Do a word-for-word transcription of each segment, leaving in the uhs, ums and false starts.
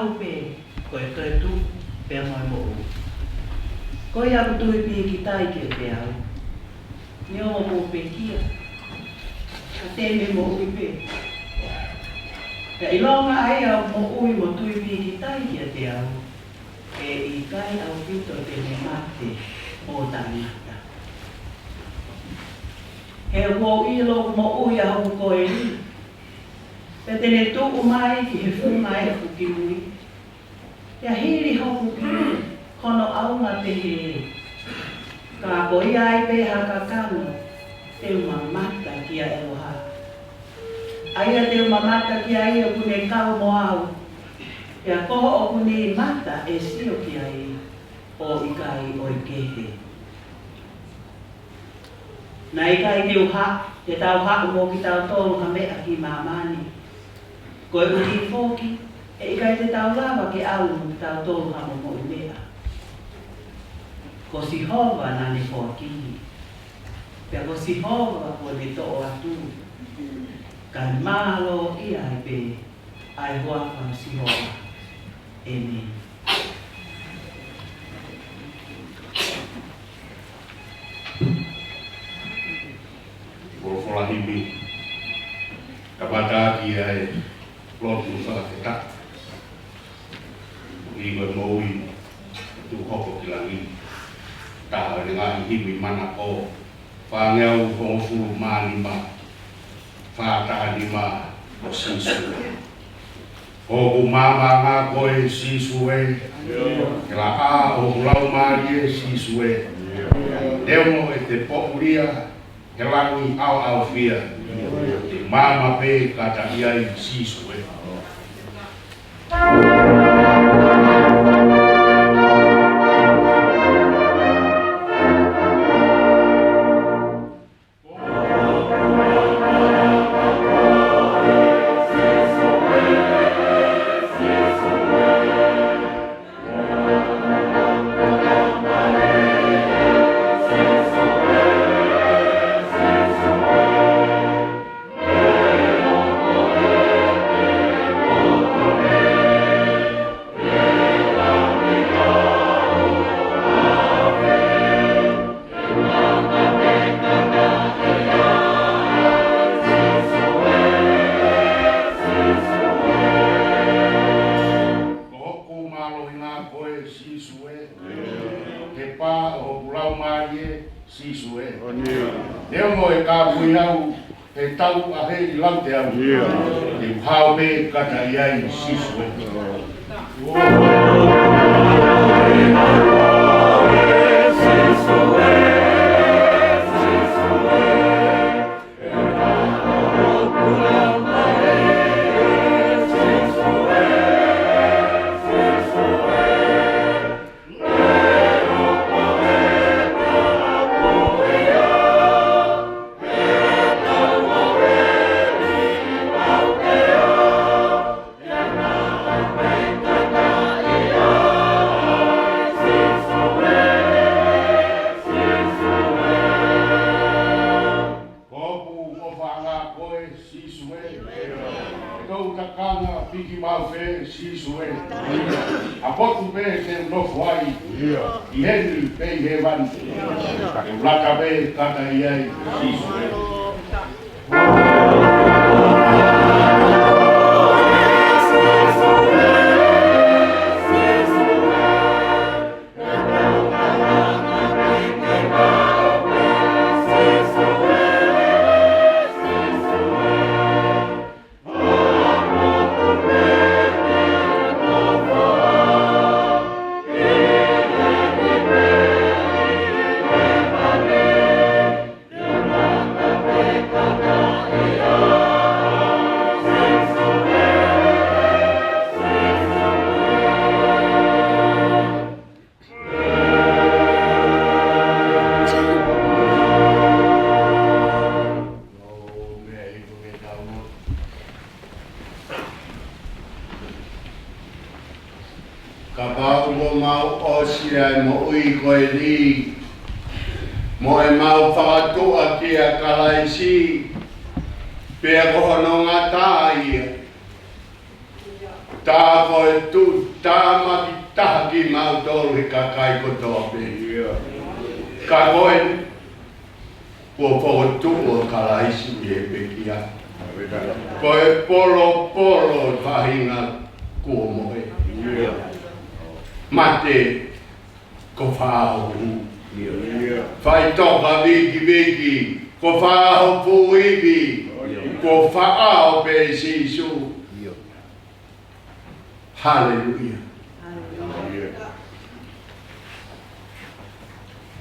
Au pē, ko e toetuʻu pea mo e moʻui. Ko ia ʻoku tui pīkitai kiate au, neongo kuo pekia, ka te ne moʻui pē. Pea ʻilonga ʻa ia ʻoku moʻui mo tui pīkitai kiate au, ʻe ʻikai ʻaupito te ne mate ʻo taʻengata. He ʻoku ou ʻilo ʻoku moʻui ʻa hoku koeli, pea te ne tuʻu mai ki he funga efu ki mui. Pea hili hoku kiʻi hono ʻaonga pehē, ka ko ia ai pē ha kakano, te u mamata kia ʻEloha. ʻA ia te u mamata ki ai ʻoku ne kau mo au, pea ko hoʻo ʻoku ne mata ʻe sio ki ai, ʻo ʻikai ʻo e kehe. Naʻe ʻikai te u haʻu, te tau haʻu mo kitautolu ha meʻa ki māmani. Koeʻuhi foki, ʻe ʻikai te tau lava ke ʻalu mo kitautolu ha momoʻi meʻa. Ko Sihova naʻa ne foaki, pea ko Sihova kuo ne toʻo atu. Kae mālō ia ai pē ʻa e huafa ʻo Sihova. ʻĒmeni. Folofola himi, kamata ʻaki ʻa e lotu fakafetaʻi. ʻI he moʻui, tuʻu hoko ki langi. Taha ʻo e ngaahi himi manako, fāngeau hongofulu mā nima, fā taha nima, ko Sīsū. Ko hoku maama ʻa koe Sīsū ē. Ke laʻā ʻo hoku laumālie Sīsū ē. Neongo ʻete poʻulia he langi ʻaoʻaofia, te u maama pē kātaki ai Sīsū ē. Ko hoku mālohinga koe Sīsū ē. He pā ʻo hoku laumālie Sīsū ē. Neongo ʻe kāpui au he tau ʻa heli laute au. Te u hao pē kātaki ai Sīsū ē. Ko hoku ʻofaʻanga koe Sīsū ē. Tou takanga piki mau fē Sīsū ē. ʻA potu pē te u nofo ai. ʻI heni pe ʻi hēvani. Te u lata pē kātaki ai Sīsū ē. Kapau ʻoku mau ʻosi ʻa e moʻui ko eni, mo ʻemau fakatuʻa kia Kalaisi, pea ko hono ngata ia, Ka ko e tuʻutāmaki taha kimautolu he kakai kotoa pē. Ka ko e, kuo fokotuʻu ʻa Kalaisi ʻi he pekia. Ko e polopolo ʻo e faʻahinga kuo mohe. Mate, ko faʻahohu. Faʻitoka vikiviki, ko faʻahofu ivi, ko faʻao pē Sīsū. Haleluia.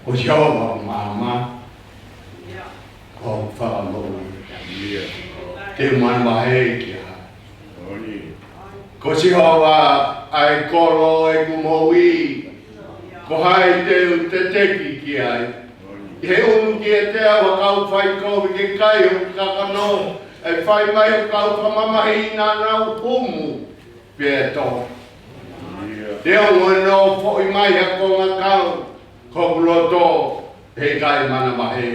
Ko Sihova ʻoku maama, ko e fakamoʻui. Te u manavahē kia hai? Ko Sihova ʻa e kolo ʻeku moʻui, ko hai te u teteki ki ai? ʻI he ʻunu kiate au ha kau faikovi ke kai hoku kakano, ʻe fai mai hoku kau fakamamahi naʻa nau humu pea tō. Neongo ʻene foʻi mai ha kongakau, ko hoku loto heʻikai manavahē.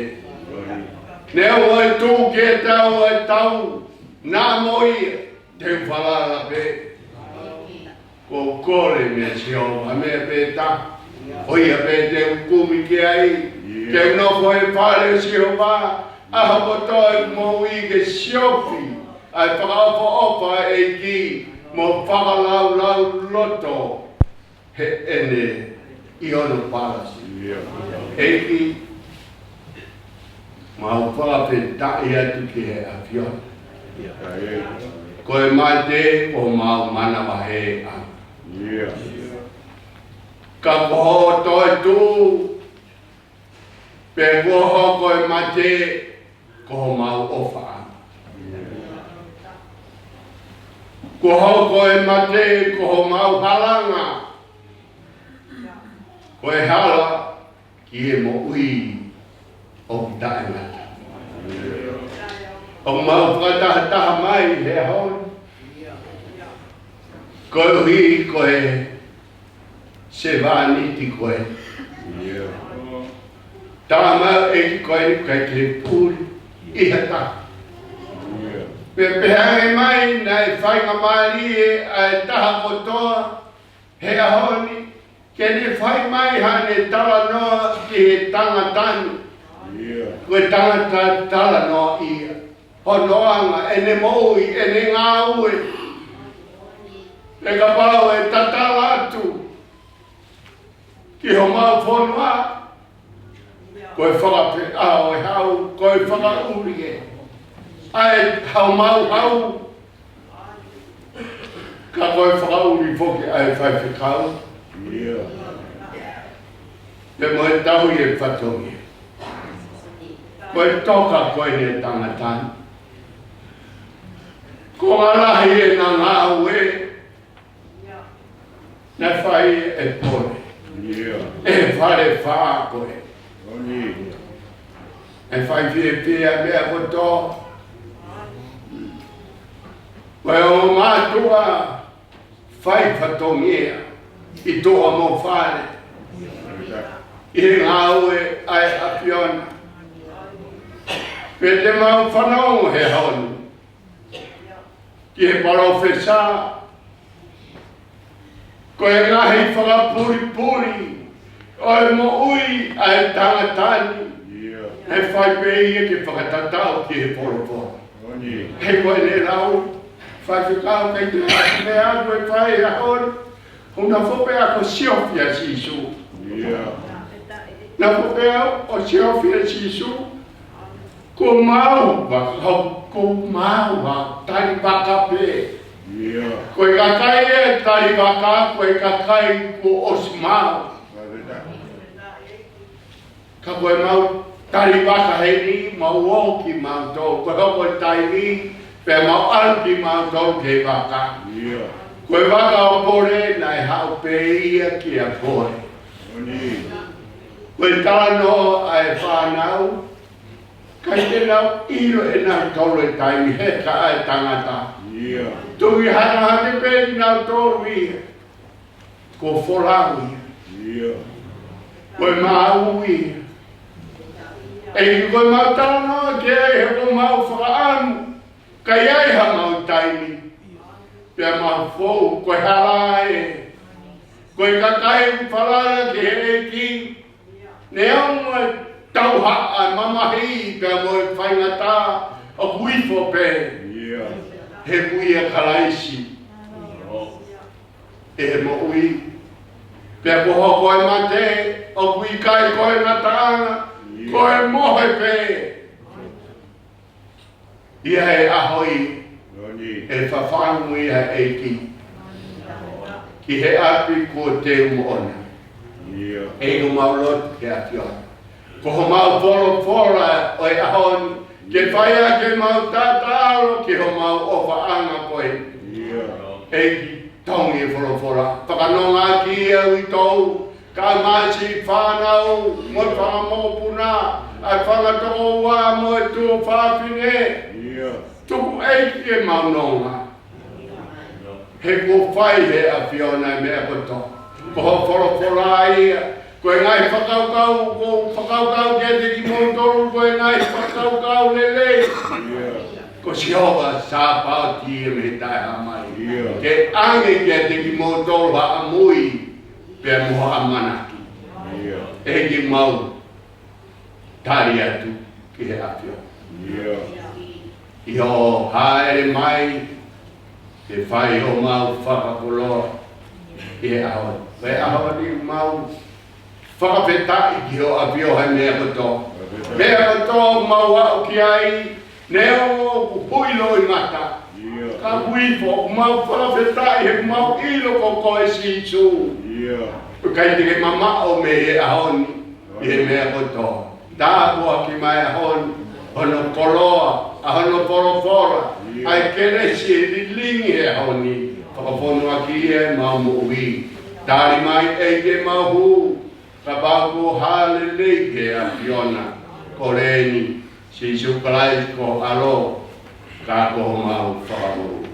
Neongo ʻe tuku kiate au ʻa e tau, naʻa mo ia te u falala pē. Ko e kole meia Sihova ha meʻa pē taha, ko ia pē te u kumi ki ai. Te u nofo he fale ʻo Sihova ʻaho kotoa ʻeku moʻui, ke siofi ʻa e fakaʻofoʻofa ʻa e ʻEiki mo fakalaulauloto heʻene ʻi hono palasi. ʻEiki, mau fakafetaʻi atu ki he ʻAfiona. Ko e mate kuo mau manavahē ange. Ka ko hoʻo toetuʻu, pea kuo hoko e mate ko homau ʻofaʻanga. Kuo hoko e mate ko homau halanga. Ko e hala ki he moʻui ʻoku taʻengata. ʻOku mau fakatahataha mai he ʻaho ni, koeʻuhi ko e sevāniti koe. Tala mai ʻEiki ko eni ʻikai ke puli ʻi ha taha. Pea pehē ange mai naʻe faingamālie ʻa e taha kotoa he ʻaho ni, ke ne fai mai haʻane talanoa ki he tangata ni. Ko e tangata talanoa ia. Hono anga, ʻene moʻui, ʻene ngāue. Pea kapau ʻe tatala atu ki homau fonua, ko e fakafeʻao ʻe hau, ko e fakaʻuli ē. ʻA e hau mau hau, ka ko e fakaʻuli foki ʻa e faifekau. Pea mo e tauhi e fatongia. Ko e toka ko eni e tangata ni. Ko e ngaahi ʻena ngāue naʻe fai ʻe Pole. ʻE fale fā ko ē. ʻE fai fiefia meʻa kotoa. Ko e ongo mātuʻa fai fatongia ʻi tuʻa mo fale. ʻI he ngāue ʻa e ʻAfiona. Pea te mau fanongo he ʻaho ni ki he palōfesa, ko e ngaahi fakapulipuli ʻo e moʻui ʻa e tangata ni, ʻe fai pē ia ke fakatatau ki he folofola. He ko ʻene lau, faifekau, ʻikai toe ʻasi meʻa ʻoku ʻe fai he ʻaho ni. ʻOku nofo pē ʻa e siofi ʻa Sīsū. Nofo pē ʻa e siofi ʻa Sīsū. Ko mau, ko mau, talivaka pē. Ko e kakai ʻe talivaka, ko e kakai kuo ʻosi maau. Ka ko e mau talivaka heni, mau ō kimautolu. Ko e hoko e taimi, pea mau ʻalu kimautolu ki he vaka. Ko e vaka ʻo Pole, naʻe haʻu pē ia kia Pole. Ko e talanoa ʻa e fānau, ʻikai te nau ʻilo ʻe nautolu e taimi he ka ʻa e tangata. Tuʻu ʻi hangehangē pē nautolu ia. Ko e folau ia. Ko e maau ia. ʻEiki, ko e mau talanoa ki ai he ko e mau fakaʻamu. ʻIkai ai ha mau taimi. Pea mau fou, ko e hala ē. Ko e kakai ʻoku falala ki he ʻEiki, neongo e tauhaʻa, mamahi, pea mo e faingataʻa, ʻoku ifo pē. He ko ia Kalaisi ʻi he moʻui. Pea ko hoʻo mate, ʻoku ʻikai ko e ngataʻanga, ko e mohe pē. ʻI he ʻaho ni, ʻe fafangu ʻe he ʻEiki ki he ʻapi kuo teu moʻona. ʻEiki, ʻoku mau lotu ki he ʻAfiona, ko homau folofola ʻo e ʻaho ni, ke fai ʻaki ʻemau taʻataʻalo ki homau ʻofaʻanga ko ē. ʻEiki, tongi e folofola, fakanonga ki ai ʻa e uitou, kae ʻumaʻā siʻi fānau, mo e fanga mokopuna, ʻa e fanga tokoua mo e tuofāfine. Tuku, ʻEiki, ke mau nonga, he kuo fai ʻe he ʻAfiona e meʻa kotoa. Ko hoʻo folofola ia, ko e ngaahi fakakaukau, ʻoku ou fakakaukau kiate kimoutolu, ko e ngaahi fakakaukau lelei. Ko Sihova Sāpaoti ia mei he Taʻehāmai. Ke ʻange kiate kimoutolu ha ʻamui pea mo ha ʻamanaki. ʻEiki, mau tali atu ki he ʻAfiona ʻi hoʻo hāʻele mai ke fai homau fakakoloa ʻi he ʻaho ni. Ko e ʻaho ni mau fakafetaʻi ki hoʻo ʻAfio he meʻa kotoa. Meʻa kotoa mau aʻu ki ai, neongo ʻoku hui loʻimata, ka ʻoku ifo, mau fakafetaʻi he mau ʻilo ko koe Sīsū. ʻOku ʻikai te ke mamaʻo mei he ʻaho ni ʻi he meʻa kotoa. Tāpuaki mai ʻa hono, hono koloa, ʻa hono folofola, ʻa e kelesi ʻe lilingi he ʻaho ni, fakafonuaki ʻemau moʻui. Tali mai ʻEiki ʻemau hū, kapau kuo hā lelei ki he ʻAfiona, ko e lea ni, Sīsū Kalaisi ko ho ʻAlo, ka ko homau Fakamoʻui.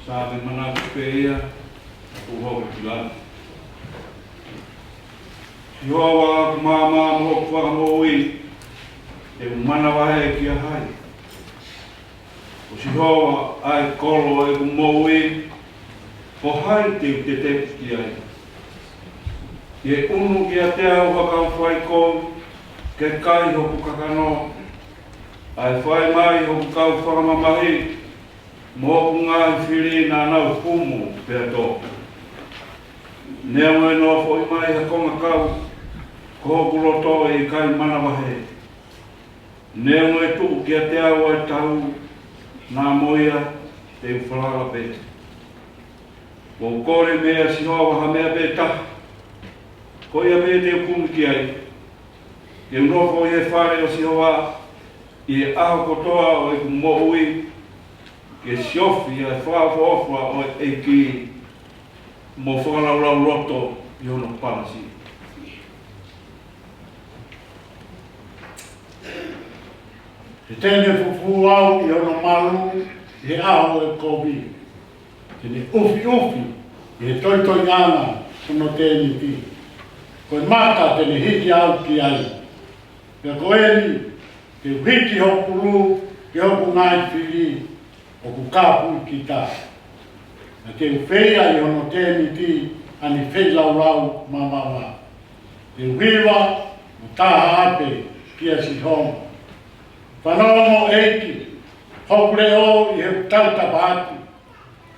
Ka te u manatu pē ia, ʻoku hoko ki langi. Sihova, ʻoku māmā mo hoku fakamoʻui, te u manavahē kia hai? Ko Sihova ʻa e kolo ʻo ʻeku moʻui, ko hai te u teteku ki ai? Ke ʻunu kiate au ha kau faikovi, ke kai hoku kakano, ʻa e fai mai hoku kau fakamamahi, mo hoku ngaahi fili naʻa nau pumu pea tō. Neongo ʻenau foʻi mai ha kongakau, ko hoku loto ʻe ʻikai manavahē. Neongo ʻe tuʻu kiate au ʻa e tau, naʻa mo ia te u falala pē. Kuo u kole meia Sihova ha meʻa pē taha, ko ia pē te u kumi ki ai. Ke u nofo ʻi he fale ʻo Sihova ʻi he ʻaho kotoa ʻo ʻeku moʻui, ke siofi ʻa e fakaʻofoʻofa ʻo e ʻEiki, mo fakalaulauloto ʻi hono palasi. He te ne fufū au ʻi hono malu ʻi he ʻaho ʻo e kovi. Te ne ʻufiʻufi ʻi he toitoiʻanga hono tēniti. Ko e maka te ne hiki au ki ai. Pea ko eni, te u hiki hoku pulu ki hoku ngaahi fili, ʻoku kāpui kita. Naʻa te u feia ʻi hono tēniti ʻa ʻene feilaulau mamafa. Te u hiva mo taha ape kia Sihova. Fanongo ʻEiki, hoku leʻo ʻi he tautapa atu.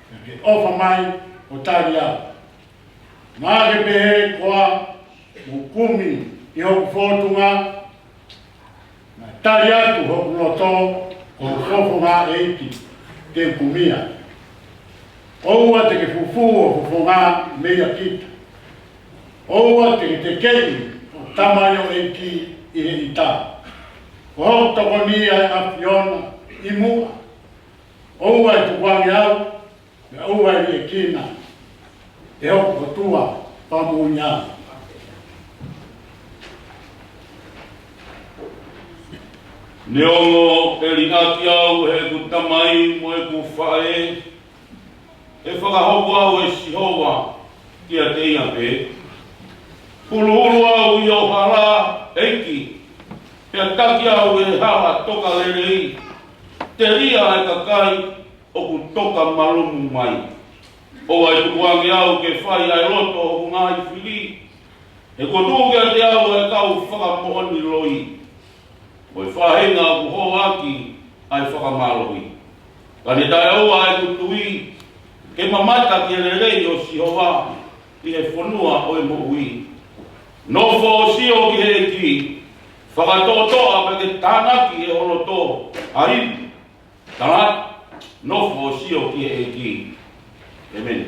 Pea ke ʻofa mai ʻo tali au. Naʻa ke pehē koā, mo kumi ʻi hoku fōtunga, naʻe tali atu hoku loto, ko hoku fofonga ʻEiki, te u kumi ia. ʻOua te ke fufū ho fofonga meia kita. ʻOua te ke tekeʻi ho tamaioʻeiki ʻi he ʻita. Ko hoku tokoni ʻa e ʻAfiona ʻi muʻa. ʻOua ʻe tukuange au, pea ʻoua ʻe liʻekina ʻe hoku ʻOtua fakamoʻui au. Neongo ʻe liʻaki au ʻe heʻeku tamai mo ʻeku faʻē, ʻe fakahoko au ʻe Sihova kiate ia pē. Huluhulu au ʻi ho hala, ʻEiki, pea taki au ʻi he hala toka lelei. Telia ʻa e kakai ʻoku toka malumu mai. ʻOua ʻe tukuange au ke fai ʻa e loto ʻo hoku ngaahi fili. He kuo tuʻu kiate au ʻa e kau fakamoʻoni loi, mo e faʻahinga ʻoku hōaki ʻa e fakamālohi. Ka ne taʻeʻoua ʻeku tui, ke mamata ki he lelei ʻo Sihova ʻi he fonua ʻo e moʻui. Nofo ʻo sio ki he ʻEiki, fakatoʻotoʻa pea ke tānaki ʻe ho loto ʻa e ivi. Tala atu, nofo ʻo sio ki he ʻEiki. ʻĒmeni.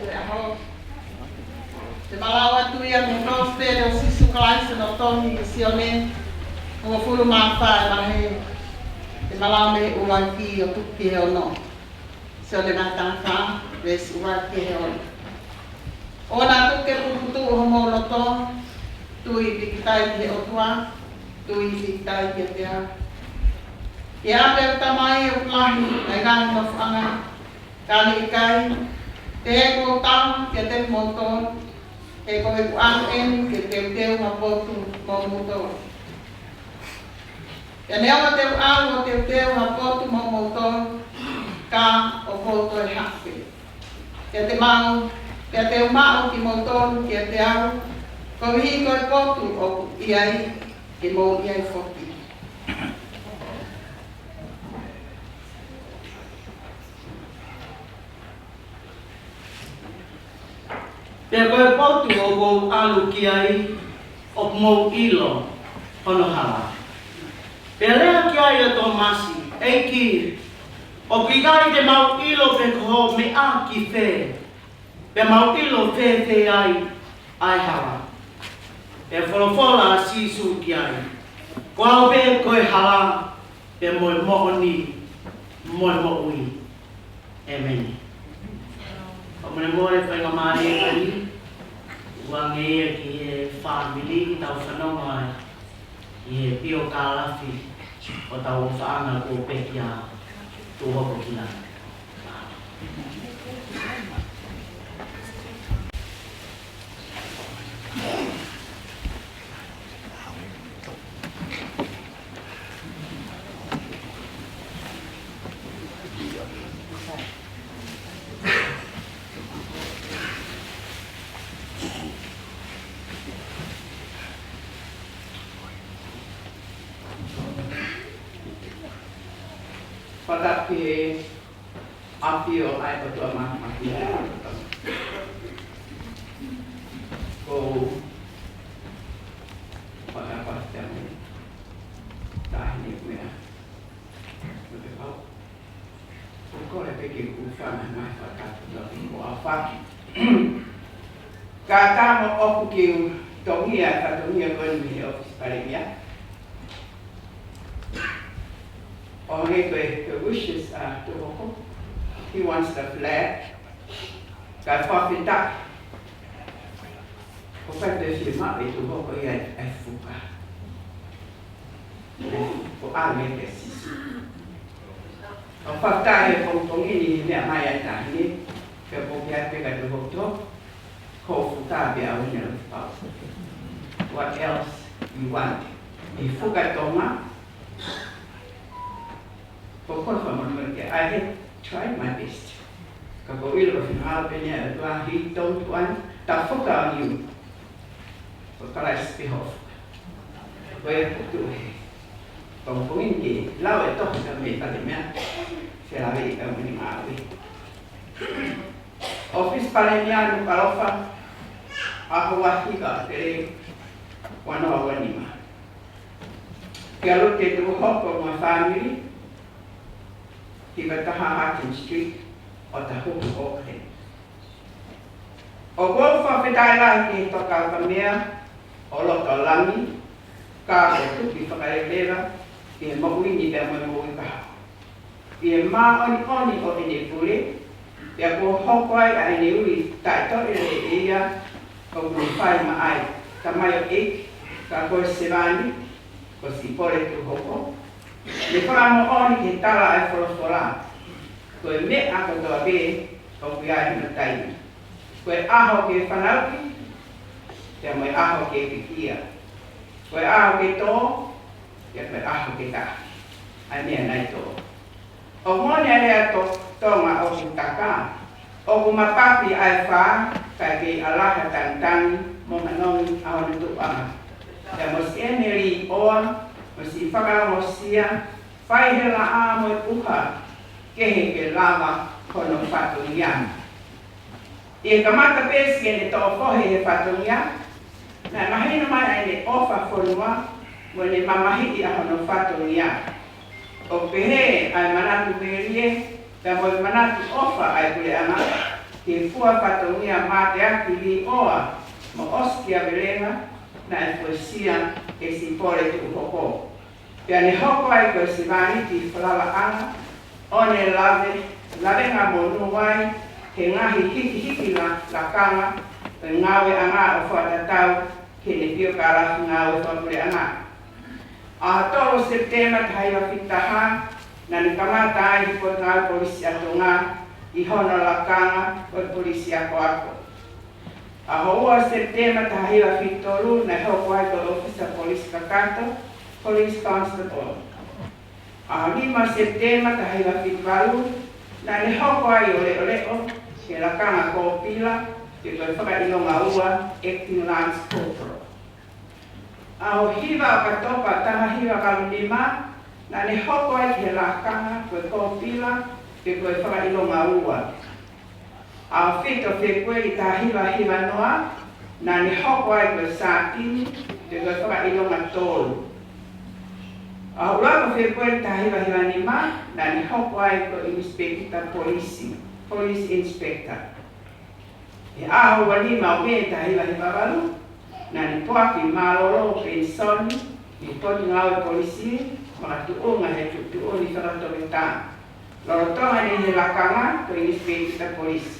Te ʻaho. Te malava atu ia mei he Kosipeli ʻo Sīsū Kalaisi ʻo tohi ʻe Sione, hongofulu mā fā e vahe. Te malava mei he ʻuluaki ʻo tuku ki he ono. Sione vahe taha fā, veesi ʻuluaki ki he ono. ʻOua naʻa tuku ke puputuʻu homou loto, tui pīkitai ki he ʻOtua, tui pīkitai kiate au. He ʻa e ʻapi ʻo e Tamai ʻoku lahi ʻa e ngaahi nofoʻanga, ka ne ʻikai te u ʻalu ʻo tauhi kiate kimoutolu, he ko ʻeku ʻalu eni ke teuteu ha potu moʻomoutolu. Pea neongo te u ʻalu ʻo teuteu ha potu moʻomoutolu, ka ʻoku ou toe haʻu pē. Pea te u maʻu, pea te u maʻu kimoutolu kiate au, koeʻuhi ko e potu ʻoku ʻi ai, ke mou ʻi ai foki. Pea ko e potu ʻoku ou ʻalu ki ai, ʻoku mou ʻilo hono hala. Pea lea ki ai ʻa Tōmasi, ʻEiki, ʻoku ʻikai te mau ʻilo pe ko hoʻo meʻa ki fē, pea mau ʻilo fēfē ai ʻa e hala. Pea folofola ʻa Sīsū ki ai, Ko au pē ko e hala, pea mo e moʻoni, mo e moʻui. ʻĒmeni. ʻOku mou molemole, faingamālie eni, ʻoange ia ki he fāmili, ke tau fanongo ai ki he piokālafi ʻo hotau ʻofaʻanga kuo pekia, Tuʻuhoko ki Langi. Fakatapu ki he ʻAfio ʻa e ʻOtua Māfimafi. Ko u fakatapu atu ki he taʻahine meʻa. Ko te pau. Ko e kole pē ke u fana mai fakatapu atu ki he ʻAfaki. Ka ka mo ʻoku ke u tongia, ka tongia ko eni mei he ʻōfisi Palēmia. ʻO hangē ko e, ko e wishes ʻa Tuʻuhoko. He wants the flag. Ka fakafetaʻi. ʻOku ʻikai te u fiemaʻu ʻe Tuʻuhoko ia ʻa e fuka. Ko e ʻalu ia kia Sīsū. ʻOku fakafetaʻi he pongipongi ni he meʻa mai ʻa e taʻahine, pea ʻoku ou pehē pē kia Tuʻuhoko, ko e fuka pē ʻa e ʻuhinga ʻo e pau. What else you want? ʻI he fuka Tonga, ko e kole fakamolemole ke, I have tried my best. Ka ʻoku ou ʻilo ko e finangalo pē eni ʻa e ʻOtua, he don't want the fuka on you. Ko Kalaisi pē hoʻo fuka. Ko ia ʻoku ou tui he pongipongi ni ke lau e tohi ka mei Palēmia, felāveʻi ka meni maui. ʻŌfisi Palēmia Nukuʻalofa, ʻaho ua hili ʻo ʻApeleli, ua noa ua nima. Kia Lute Tuʻuhoko mo e fāmili, hiva taha Hutton Street, ʻOtahuhu, Auckland. ʻOku ou fakafetaʻi lahi ki he Tokāteline ʻo e Lotu ʻo Langi, ka ʻoku tuki fakaleveleva ʻi he moʻui ni pea mo e moʻui kahaʻu. ʻI he māʻoniʻoni ʻo ʻene pule, pea kuo hoko ai ʻa ʻene ui taʻetoʻe lelei ʻe ia, ʻoku ne fai maʻa e tamaioʻeiki, ka ko e sevāniti, ko Sipole Tuʻuhoko, ne fakamoʻoni ki he tala ʻa e folofola. Ko e meʻa kotoa pē ʻoku ʻi ai hono taimi. Ko e ʻaho ke fanauʻi, pea mo e ʻaho ke pekia. Ko e ʻaho ke tō, pea ko e ʻaho ke taʻaki. ʻA e meʻa naʻe tō. ʻOku moʻoni ʻa e lea To-, Tonga ʻoku taka, ʻoku mapapi ʻa e fā, kae kei ʻalaha tangitangi mo manongi ʻa hono tuʻuʻanga. Pea mo siʻene līʻoa, mo siʻi fakalongosia, fai he laʻā mo e ʻuha, kehe ke lava hono fatongia. ʻI he kamata pē siʻene toʻo fohe he fatongia, naʻe mahino mai ʻa ʻene ʻofa fonua, mo ʻene mamahiʻi ʻa hono fatongia. ʻOku pehē ʻa e manatu melie, pea mo e manatu ʻofa ʻa e puleʻanga, ki he fua fatongia mateaki līʻoa mo ʻosikiavelenga naʻe fuesia ʻe Sipole Tuʻuhoko. Pea ne hoko ai ko e sevāniti falalaʻanga ʻo ne lave, lavengamonū ai he ngaahi hikihiki la-, lakanga ʻo e ngāueʻanga ʻo fakatatau ki heʻene piokalafi ngāue fakapuleʻanga. ʻAho tolu Sepitema taha hiva fitu taha, naʻa ne kamata ai he Potungāue Polisi ʻa Tonga ʻi hono lakanga ko e polisi akoako. ʻAho ua Sepitema taha hiva fitu tolu, naʻe hoko ai ko e ʻōfisa polisi kakato, police constable. ʻAho nima Sepitema taha hiva fitu valu, naʻa ne hoko ai ʻo leʻoleʻo ki he lakanga kōpila, pe ko e fakaʻilonga ua, acting lance corporal. ʻAho hiva ʻOkatopa taha hiva valu nima, naʻa ne hoko ai ki he lakanga ko e kōpila, pe ko e fakaʻilonga ua. ʻAho fitu Fēpueli taha hiva hiva noa, naʻa ne hoko ai ko e sātini, pe ko e fakaʻilonga tolu. ʻAho ʻuluaki Fēpueli taha hiva hiva nima, naʻa ne hoko ai ko e ʻinisipēkita polisi, police inspector. ʻI he ʻaho ua nima ʻo Mē taha hiva hiva valu, naʻa ne poaki mālōlō penisoni ʻi he Potungāue Polisi, makatuʻunga he tuʻutuʻuni fakatoketā. Lolotonga ʻene ʻi he lakanga ko e ʻinisipēkita polisi.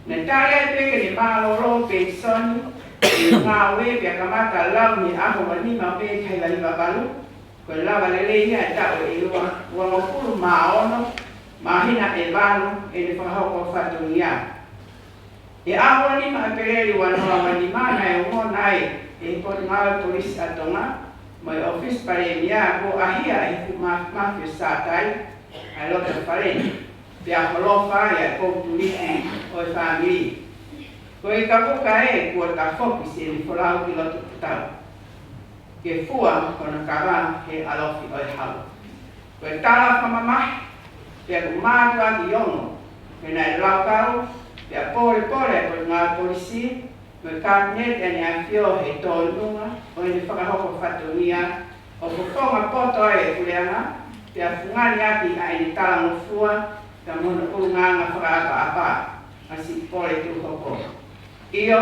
Naʻe tali ai pē ke ne mālōlō penisoni ʻi he ngāue pea kamata lau mei he ʻaho ua nima ʻo Mē taha hiva hiva valu, ko e lava lelei ia e taʻu ʻe ua, uangofulu mā ono māhina ʻe valu ʻene fakahoko fatongia. ʻI he ʻaho ua nima ʻEpeleli ua noa ua nima, naʻe ongona ai ʻe he Potungāue Polisi ʻa Tonga mo e ʻŌfisi Palēmia kuo ʻahia ʻe he fuʻu ma-, māfimafi ʻo Sātai ʻa e loto fale ni, pea holofa ai ʻa e poupou tulipi ʻo e fāmili. Ko e kapuka ē kuo tafoki siʻene folau ki loto putau ke fua hono kava he ʻalofi ʻo e hau. Ko e tala fakamamahi, pea kuo mātuʻaki ongo, pea naʻe laukau, pea pōlepole ʻa e Potungāue Polisi mo e Kapineti ʻEne ʻAfio he tōnunga ʻo ʻene fakahoko fatongia ʻo fofonga poto ai e puleʻanga, pea fungani ʻaki ʻa ʻene talangofua pea mo hono ʻulungaanga fakaʻapaʻapa ʻa Sipole Tuʻuhoko. ʻIo,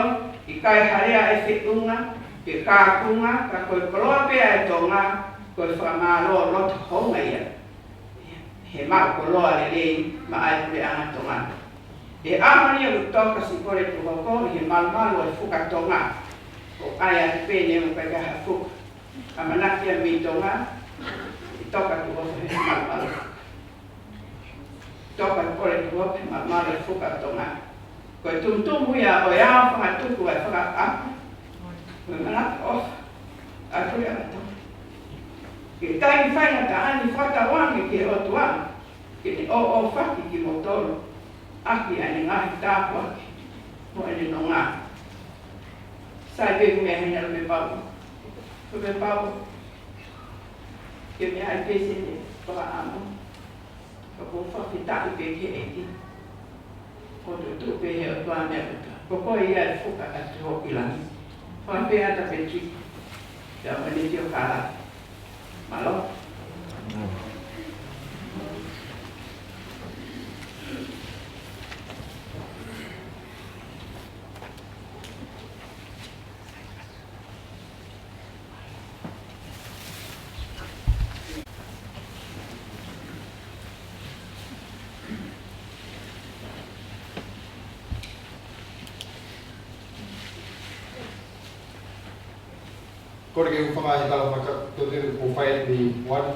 ʻikai ha lea ʻe feʻunga pe kākunga, ka ko e koloa pē ʻa e Tonga, ko e fakamālō loto hounga ia he maʻu koloa lelei maʻá e puleʻanga Tonga. ʻI he ʻaho ni ʻoku toka Sipole Tuʻuhoko ʻi he malumalu ʻo e Fuka Tonga. ʻOku ʻai atu pē ʻene ʻoku ʻikai ha fuka. ʻAmanaki ia mei Tonga, ʻe toka Tuʻuhoko he malumalu. Toka Sipole Tuʻuhoko he malumalu ʻo e Fuka Tonga. Ko e tumutumu ia ʻo e ao fakatupu ʻa e fakaʻapaʻapa mo e manako ʻofa ʻa e puleʻanga Tonga. Ke taimi faingataʻa ni fakatauange ki he ʻOtua ke ne ʻōʻōfaki kimoutolu ʻaki ʻene ngaahi tāpuaki mo ʻene nonga. Sai pē meʻa hena lo me pau. Lo me pau. Ke meʻa ai pē siʻene fakaʻamu. Ka ʻoku ou fakafetaʻi pē ki he ʻEiki. ʻOku tuʻu pē he ʻOtua meʻa kotoa. Ko koe ia e fuka ʻa Tuʻuhoko ʻi langi. Fakafetaʻi pē ki he ʻEiki. Pea mo ʻene fio kala. Mālō. Kole ke u hūfanga he talafakatotolo kuo fai ʻe he Puani,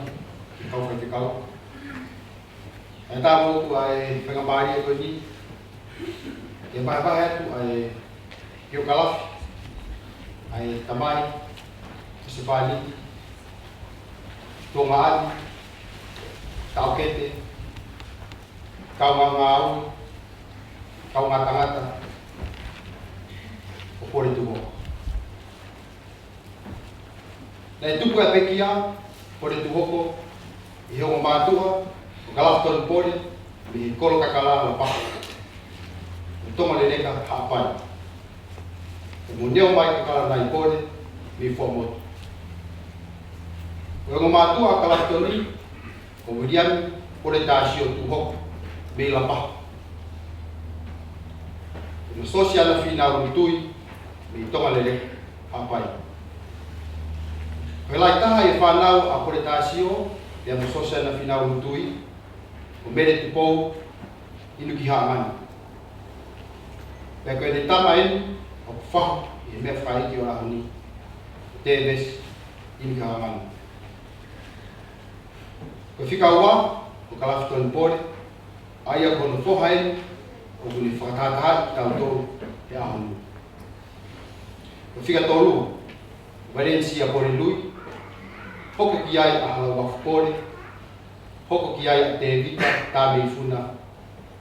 ki he kau faifekau. ʻE tā motu ʻa e faingamālie ko eni, ke vahevahe atu ʻa e piokalafi ʻa e tamai, ʻa e sevāniti, tuongaʻane, taʻokete, kaungā ngāue, kaungā tangata ʻo Pole Tuʻuhoko. Naʻe tupu ʻa e pekia Pole Tuʻuhoko ʻi he ongo mātuʻa ko Kalafitoni Pole mei he Kolo Kakala, Lapaha, ʻo Tonga Leleka, Haʻapai. Pea mo Neomai Kakala Naipole mei Fuaʻamotu. Ko e ongo mātuʻa ʻa Kalafitoni ko Viliami Pole Tāsio Tuʻuhoko mei Lapaha. mo Sosiana Fīnau Lutui mei Tongalele, Haʻapai. Ko e lahi taha ʻi he fānau ʻa Pole Tāsio pea mo Sosiana Fīnau Lutui, ko Mele Tupou ʻInukihaʻanganu. Pea ko ʻene tama eni ʻoku fahu ʻi he meʻafakaʻeiki ʻo e ʻaho ni, ko Tevesi ʻInukihaʻanganu. Ko e fika ua, ko Kalafitoni Pole, ʻa ia ko hono foha eni ʻoku ne fakatahatahaʻi kitautolu he ʻaho ni. Ko e fika tolu, Valencia Pole Lui, hoko ki ai ʻa Halauafu Pole, hoko ki ai ʻa Tevita Tameifuna,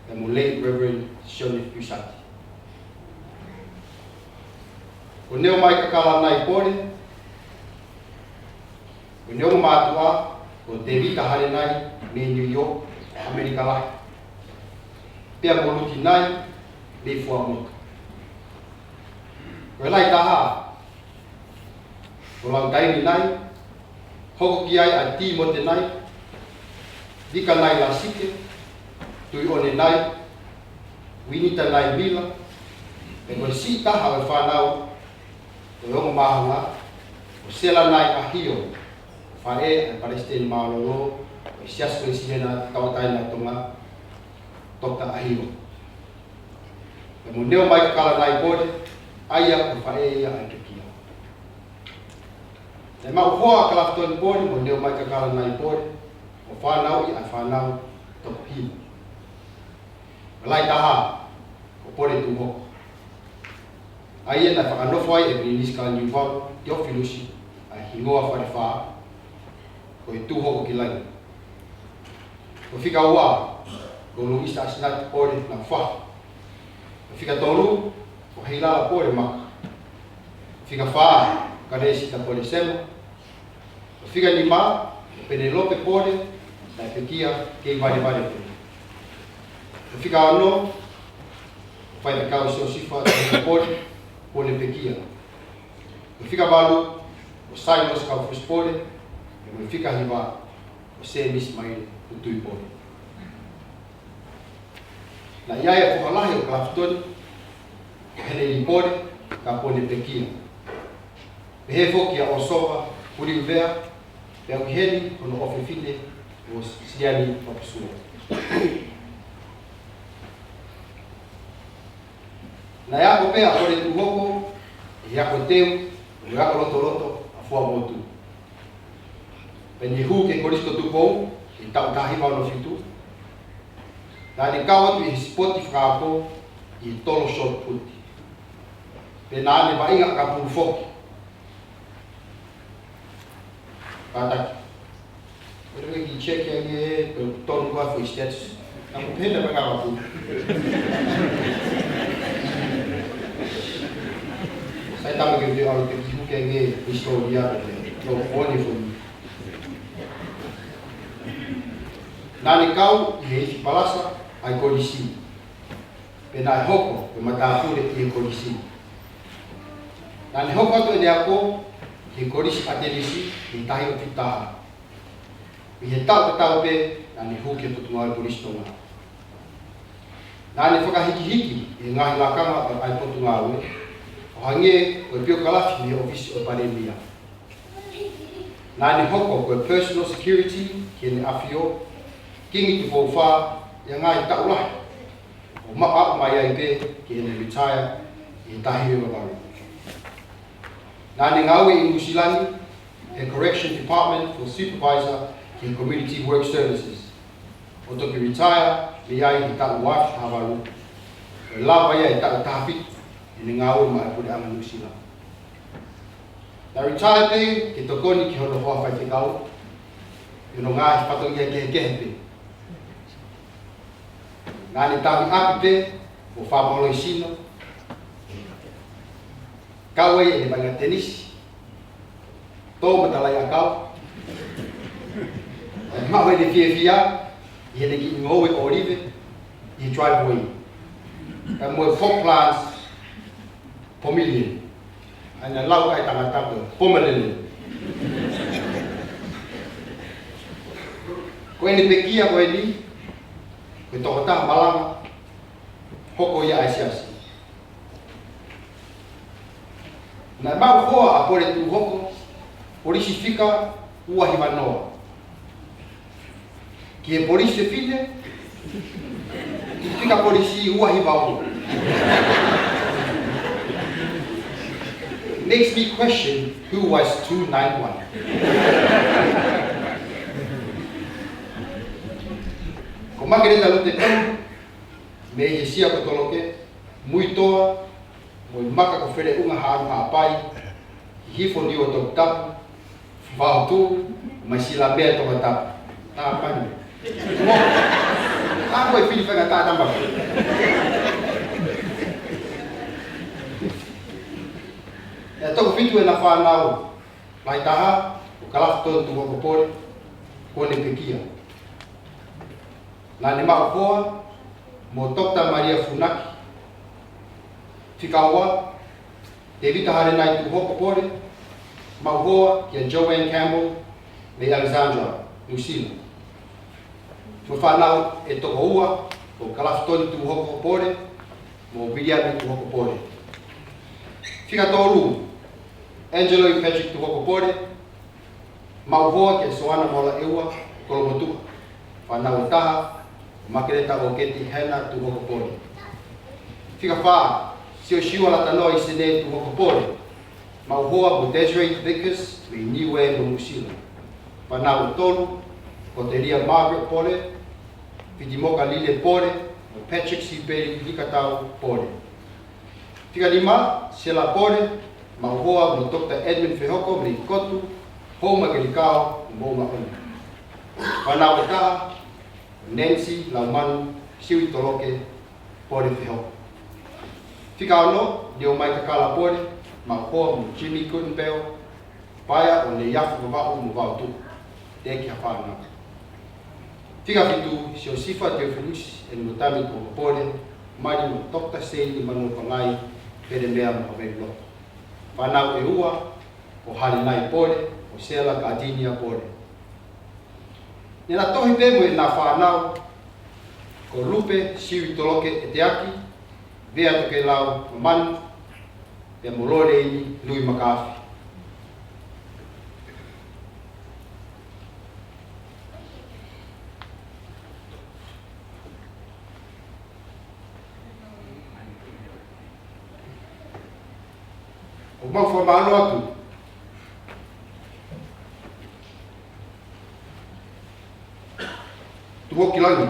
pea mo Late Reverend Sione Piusati. Ko Neomaika Kalanai Pole, ko ʻene ongo mātuʻa ko Tevita Halenai mei New York, ʻAmelika Lahi, pea mo Luti Nai mei Fuaʻamotu. Ko e lahi taha, ko Lautaimi Nai, hoko ki ai ʻa Tīmote Nai, Vika Nai Lasike, Tuʻiʻone Nai, Uinita Nai Mila, pea ko e siʻi taha ʻo e fānau ʻo e ongo māhanga, ko Sela Nai ʻAhio, faʻē ʻa e Palesiteni Mālōlō ʻo e Siasi ko e Siasi Tauʻatāina ʻo Tonga, Toketā ʻAhio. Pea mo Neomaika Kalanai Pole, ʻa ia ko e faʻē ia ʻa e pekia. Naʻe maʻu hoa ʻa Kalafitoni Pole mo Neomaika Kalanai Pole, ʻo fānauʻi ʻa e fānau toko hiva. Ko e lahi taha, ko Pole Tūhoko. ʻA ia naʻe fakanofo ai ʻe Pilinisi Kalaniuvalu Teofilusi ʻa e hingoa Falefā, ko e Tūhoko ki Langi. Ko e fika ua, ko Luisa ʻAsinati Pole Naufahu. Ko e fika tolu, ko Heilala Pole Maka. Fika fā, Kalesita Pole Sema. Ko e fika nima, ko Penelope Pole, naʻe pekia kei valevale pē. Ko e fika ono, ko Faifekau Siosifa Pole, Pole pekia. Ko e fika valu, ko Sailosi Kaufusi Pole, pea mo e fika hiva, ko Sēmisi Maile Lutui Pole. Naʻe ʻi ai ʻa e foha lahi ʻo Kalafitoni, ko Heleni Pole, ka ko ʻene pekia. Pehē foki ʻa ʻOsova Puliuvea, pea ʻoku ʻi heni hono ʻofefine ko Siliani Papasua. Naʻe ako pē ʻa Pole Tūhoko ʻi he ako teu ʻo e ako lotoloto ʻa Fuaʻamotu. Pea ne hū ki he Kolisi ko Tupou ʻi he taʻu taha hiva ono fitu. Naʻa ne kau atu ʻi he sipoti fakaako ʻi he tolo shot put. Pea naʻa ne vaʻinga ʻakapulu foki. Kātaki. ʻOua ʻe kiʻi check ange, pe tonu koā foʻi stats. Naʻa ku pehē naʻe vaʻinga ʻakapulu. Sai tama ke te ʻalu ke kiʻi huke ange hisitōlia pe te. No, ʻoni foʻi. Naʻa ne kau ʻi he ifi palasa ʻa e kolisi. Pea naʻe hoko ko e matāpule ʻi he kolisi. Naʻa ne hoko atu ʻene ako ʻi he Kolisi ʻAtenisi ʻi he taha hiva fitu taha. ʻI he taʻu tatau pē naʻa ne hū ki he Potungāue Polisi Tonga. Naʻa ne fakahikihiki ʻi he ngaahi lakanga ʻo e Potungāue, ʻo hangē ko e piokalafi mei he ʻŌfisi ʻo e Palēmia. Naʻa ne hoko ko e personal security ki Heʻene ʻAfio, Kingi Tupou Fā, ʻi he ngaahi taʻu lahi, ʻo maʻu mai ai pē ki heʻene retire ʻi he taha hiva valu. Naʻa ne ngāue ʻi Nuʻusila ni, he Correction Department ko e Supervisor ki he Community Work Services. ʻO toki retire mei ai he taʻu ua afe taha valu, ʻo lava ia he taʻu taha fitu ʻene ngāue maʻá e Puleʻanga Nuʻusila. Naʻe retire pē ke tokoni ki hono hoa faifekau, ʻi hono ngaahi fatongia kehekehe pē. Naʻa ne tauhi ʻapi pē, ʻo fakamālohisino ʻene. Kau ai ʻene vaʻinga tenisi, tō mo e talaiʻakau. Naʻe maʻu ʻene fiefia ʻi heʻene kiʻi ngoue ʻōlive ʻi he driveway. Pea mo e pot plants, pomelian. ʻA ia naʻe lau ʻe he tangata ko e pomelele. Ko ʻene pekia ko eni, ko e tokotaha malanga, hoko ia ʻa e siasi. Naʻe maʻu hoa ʻa Pole Tuʻuhoko, polisi fika ua hiva noa. Ki he polisi fefine, fika polisi ua hiva ono. Makes me question who was two nine one. Ko Makeleta Lute Tau, mei he Sia ko Toloke, Muitoa, mo e Maka ko Feleʻunga Haʻapai, Hihifo Niuatoputapu, Faotu, mo Silamea Tongatapu. Tāpani. Mo, a ko e fili fanga tātama. ʻE toko fitu ʻena fānau, lahi taha, ko Kalafitoni Tuʻuhoko Pole, ko ʻene pekia. Naʻa ne maʻu hoa mo Toketā Malia Funaki. Fika ua, Tēvita Halenai Tuʻuhoko Pole, maʻu hoa kia Joanne Campbell, mei Alexandra, New Zealand. Mo e fānau ʻe toko ua, ko Kalafitoni Tuʻuhoko Pole, mo Viliami Tuʻuhoko Pole. Fika tolu, Angelo Patrick Tuʻuhoko Pole, maʻu hoa kia Soana Mola ʻEua, Kolomotuʻa. Fānau ʻe taha, Makeleta ʻOketi Hena Tuʻuhoko Pole. Fika fā, Siosiua Latanoa ʻIsene Tuʻuhoko Pole, maʻu hoa mo Desiree Vickers mei Niue mo Nuʻusila. Fānau ʻe tolu, Kotelia Margaret Pole, Fitimoka Lile Pole, mo Patrick Sipeli Likatau Pole. Fika nima, Sela Pole, maʻu hoa mo Toketā Edmund Fehoko mei Kotu, Houmakelikao, mo Maʻoni. Fānau ʻe taha, Nancy Laumanu Siui Toloke Pole Fehoko. Fika ono, Neomai Kakala Pole, maʻu hoa mo Jimmy Gutenberg, Paea ʻo Neiafu Vavaʻu mo Vaotu, teʻeki ha fānau. Fika fitu, Siosifa Teofilusi ʻEni mo Tami Tuʻuhoko Pole, mali mo Toketā Seini Manuopangai, Pelemea mo Haveiloto. Fānau ʻe ua, ko Halenai Pole, mo Sela Katinia Pole. Ne na tohi pē mo ʻena fānau, ko Lupe Siui Toloke ʻEteaki, Vea Tokelau Mamanu, pea mo Loleini Lui Makafi. ʻOku mau fakamālō atu Tuʻuhokilangi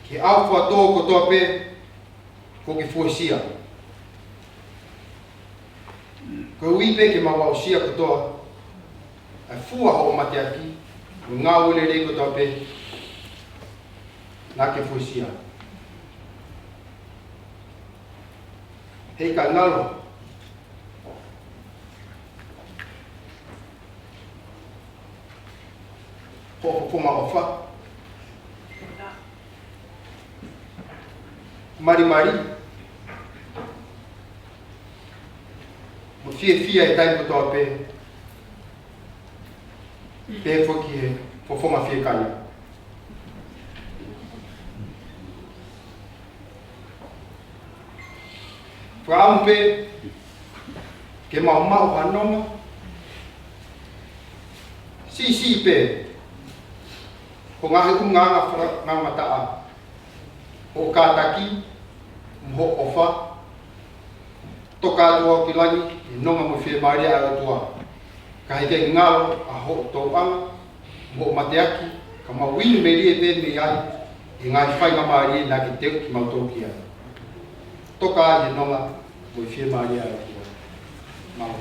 ki he ʻau fakatō kotoa pē kuo ke fuesia. Koeʻuhi pē ke mau aʻusia kotoa ʻa e fua hoʻo mateaki mo e ngāue lelei kotoa pē naʻa ke fuesia. Heʻikai ngalo hoʻo fofonga ʻofa, malimali, mo e fiefia he taimi kotoa pē, pehē foki ki he fofonga fiekaia. Fakaʻamu pē ke mau maʻu ha nonga siʻisiʻi pē, ko e ngaahi ʻulungaanga faka-, ngaahi mataʻa, hoʻo kātaki, mo hoʻo ʻofa, toka atu Tuʻuhokilangi, he nonga mo e fiemālie ʻa e ʻOtua. Ka heʻikai ngalo ʻa hoʻo tōʻonga mo hoʻo mateaki, ka mau inu melie pē mei ai ʻi he ngaahi faingamālie naʻa ke teuʻi kimautolu ki ai. Toka ai he nonga mo e fiemālie ʻa e ʻOtua. Mālō.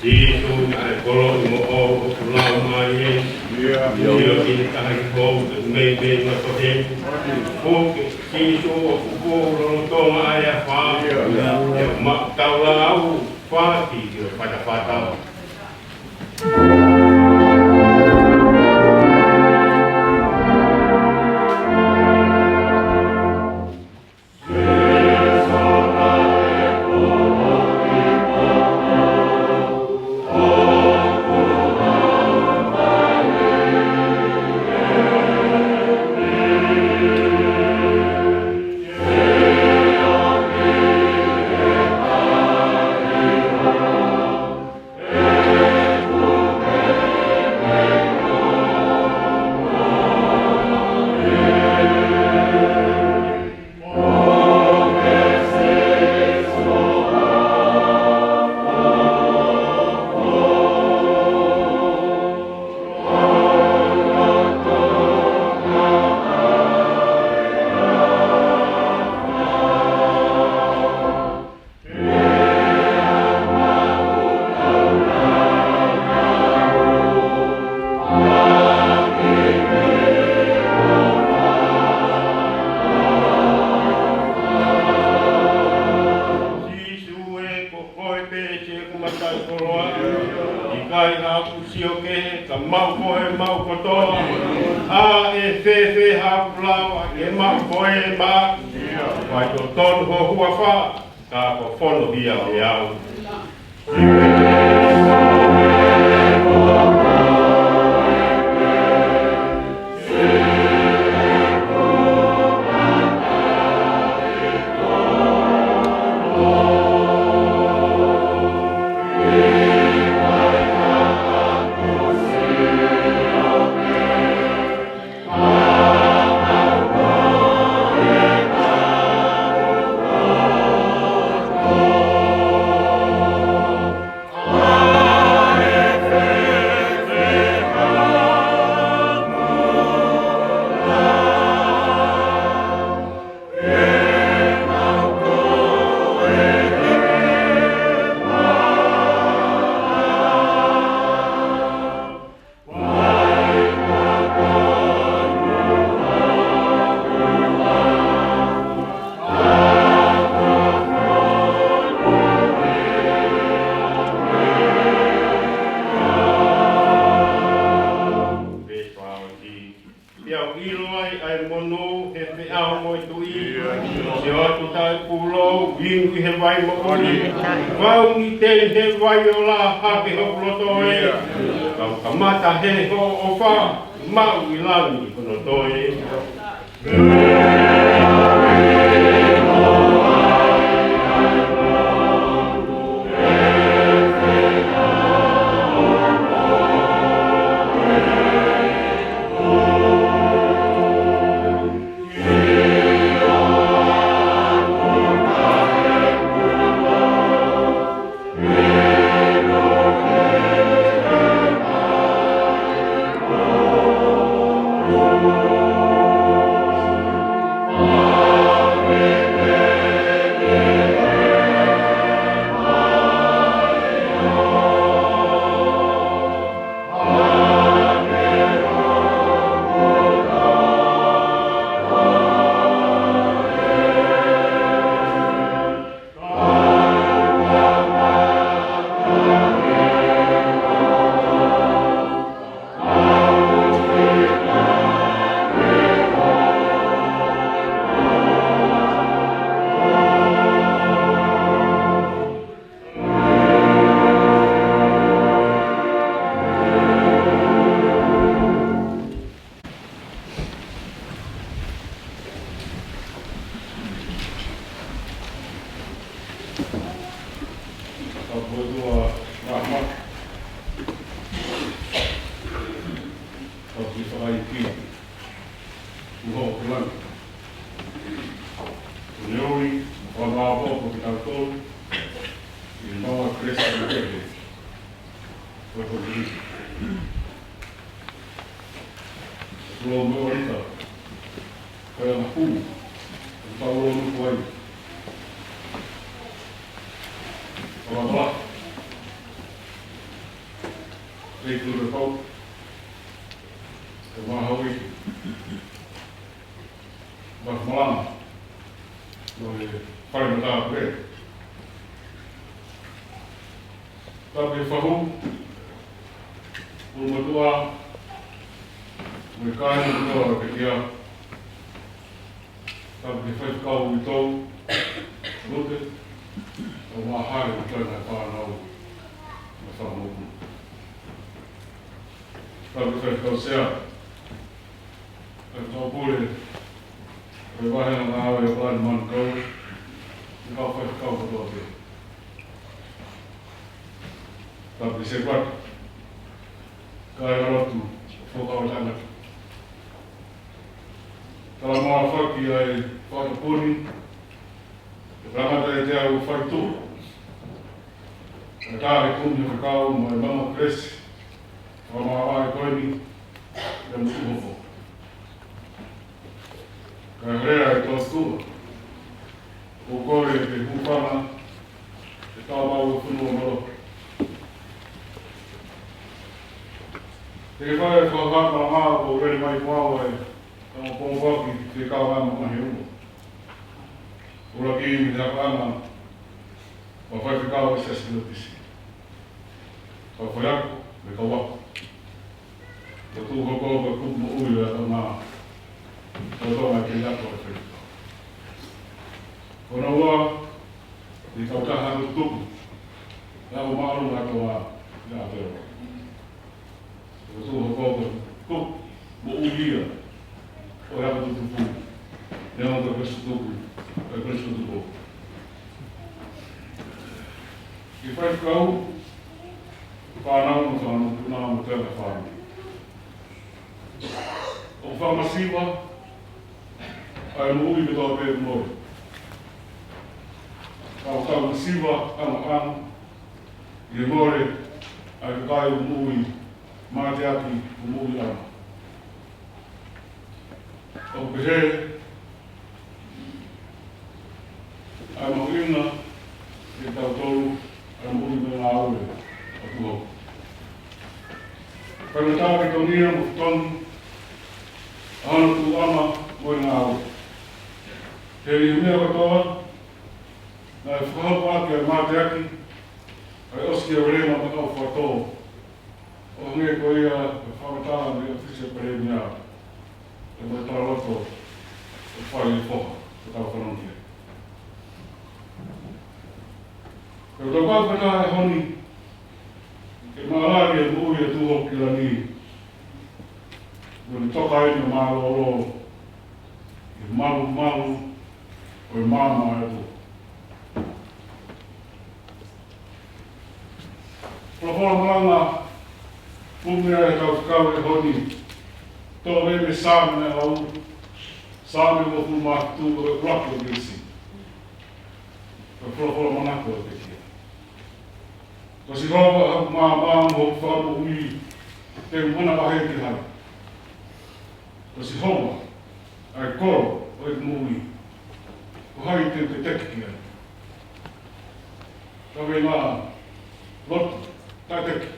Sīsū, naʻe koloaʻi moʻou ʻoku lau mai ē. ʻIo, ʻio, ki he taha ki hou, te u meimei loto heni. Puke, Sīsū, ʻoku fuʻu lolotonga ʻa e afā. ʻIo, ʻio, maʻu tau lau, fati, ʻio, fatafata. Fēfē haʻaku lava ke maʻu koe maʻaku? Faitotonu ho huafa, ka ko e fono ia ʻo e au. Pea u ʻilo ai ʻa e monū he feʻao mo e tuʻi. Sio atu taʻe pulou, inu ʻi he vai moʻoni. Vau ʻi he tei he vai ʻo lā hake hoku loto ē. Kau kamata he hoʻo ʻofa, maʻu ʻi langi hono toe. Ka ʻoku ʻi ai ʻa e ʻOtua Mafimafi, ka ʻoku ʻi ai ʻa e fakaʻeiki ʻoku hoko ʻi langi. Ko ʻene ʻofa mo e fakamaʻopoʻopo kiate kitautolu ʻi he maʻu ʻa Kalaisi ʻi he ʻOtua. Ko e tuʻu mo e ʻolita, ko e anga pū, ʻoku tau ʻilo ʻoku ai. Ko e mala, ʻe tū le pau, ko e mahaui, Mafimafi, mo e fai mata pē. Tapu ki he fahu, ʻulumotuʻa, mo e kāinga kotoa ʻo e pekia. Tapu ki he faifekau ʻi tō, Lute, ʻo mahalo ko e kāinga fānau, mo e fānau. Tapu ki he faifekau sea, ʻa e kau pule, ʻa e vahe ʻa e ngāue ʻa e Palani Manukau, mo e kau faifekau kotoa pē. Tapu ki he setuata, kāinga lotu, fuakava tangata. Tala mā faki ʻa e fakatapuni, ʻe tangata ʻe te au fai tuʻu. Ka tahi kumi ʻa e fekau mo e maʻu ʻa Kalaisi, fakamāvae ko eni, ʻi he motu hopo. Ka hea ʻa e tō tua, ʻoku ou kole ke hūfanga, ʻe tau mau ʻo funu ʻo malo. Te ke fai ʻa e fakahā malanga ʻoku ou lele mai kuo au ʻa e, ka mo pōpoaki, ke kau ʻa e mamahi ʻe ua. ʻUluaki mei he ʻapaʻanga, mo e faifekau ʻo e Siasi Metotisi. Kau faiako, mo e kau ako. Ko e tuʻu hoko ko e kupu moʻui ʻo e ʻapaʻanga, Ko e toʻonga ke ia ko e fai. Ko hono ua, ʻi he kautaha ʻo e tutupu, ʻa e ʻOtu Māʻolunga ʻa Tonga ʻi ʻAotearoa. Ko e tuʻu hoko ko e tuʻu moʻui ia ʻo e ako tutupu, neongo ko e kolisi tutupu, ko e kolisi tutupu. ʻI he faifekau, fānau mo e fānau, puna mo e tēla fānau. ʻOku fakamasiva ʻa e moʻui kotoa pē ʻoku mole. Ka ʻoku tau masiva ʻaonga ʻi he mole ʻa e kakai ʻoku moʻui, mateaki ʻoku moʻui ʻaonga. ʻOku pehē ʻa e mahuʻinga kiate kitautolu ʻa e moʻui mo e ngāue ʻa Tūhoku. Kae ʻatā ke tauhi mo fetongi ʻa hono tuʻunga mo e ngāue. He ʻi he meʻa kotoa, naʻe fakahoko ʻaki ʻa e mateaki, ʻa e ʻosikiavelenga mo e ʻaufato, ʻo hangē ko ia ʻoku fakamatala mei he ʻŌfisi ʻo e Palēmia, ʻa e meʻa tala loto ʻoku fai ʻe he foha, ʻoku tau fanongo ki ai. Ko e tau kau fakataha he ʻaho ni, ke maʻalaʻala e moʻui ʻa Tūhoku Kilani, mo e toka eni ʻo mālōlō, ʻi he malumalu ʻo e maama ʻo e ʻOtua. Folofola malanga, kumi ʻa e tau fekau he ʻaho ni, toʻo mei he Saame naʻe lau, Saame uofulu mā fitu, ko e ʻuluaki ʻo e veesi. Ko e folofola manako ʻo e pekia. Ko Sihova ʻa hoku maama mo hoku fakamoʻui, te u manavahē ki hai? Ko Sihova ʻa e kolo ʻo ʻeku moʻui, ko hai te u teteki ki ai? Kaveinga: lotu taʻeteki.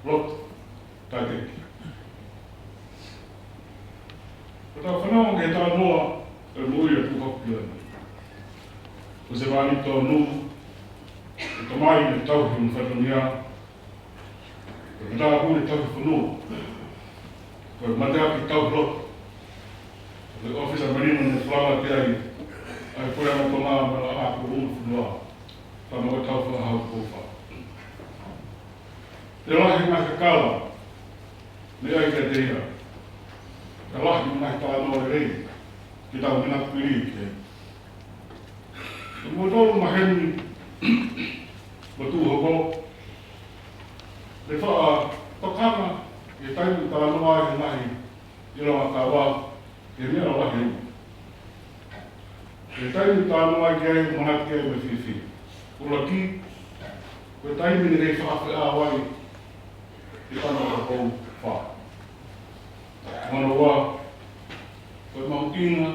Lotu taʻeteki. Ko ʻetau fanongo ki he talanoa ʻo e moʻui ʻa Tūhoku Kilani. Ko e sevāniti tonu, ko e tamai naʻe tauhi hono fatongia, ko e matāpule tauhi fonua, ko e mateaki tauhi lotu, ko e ʻōfisa melino naʻe falala ki ai ʻa e Puleʻanga Tonga mo e Laʻā kuo Ua Fonua, pea mo e kau fakahau kuo fā. Pea lahi e ngaahi kakala naʻe ʻi ai kiate ia, pea lahi e ngaahi talanoa lelei ke tau manatuʻi ki ai. Ko kimoutolu maheni mo Tūhoku, te u faʻa tokanga ki he taimi ʻoku talanoa ai he ngaahi ʻilonga kava, ki he meʻa lalahi ʻe ua. Ko e taimi ʻoku talanoa ai ki ai, manatu ki ai mo e fiefia. ʻUluaki, ko e taimi naʻe fakafeʻao ai ʻi he tama ʻo e ʻOtu Fā. Hono ua, ko e mahuʻinga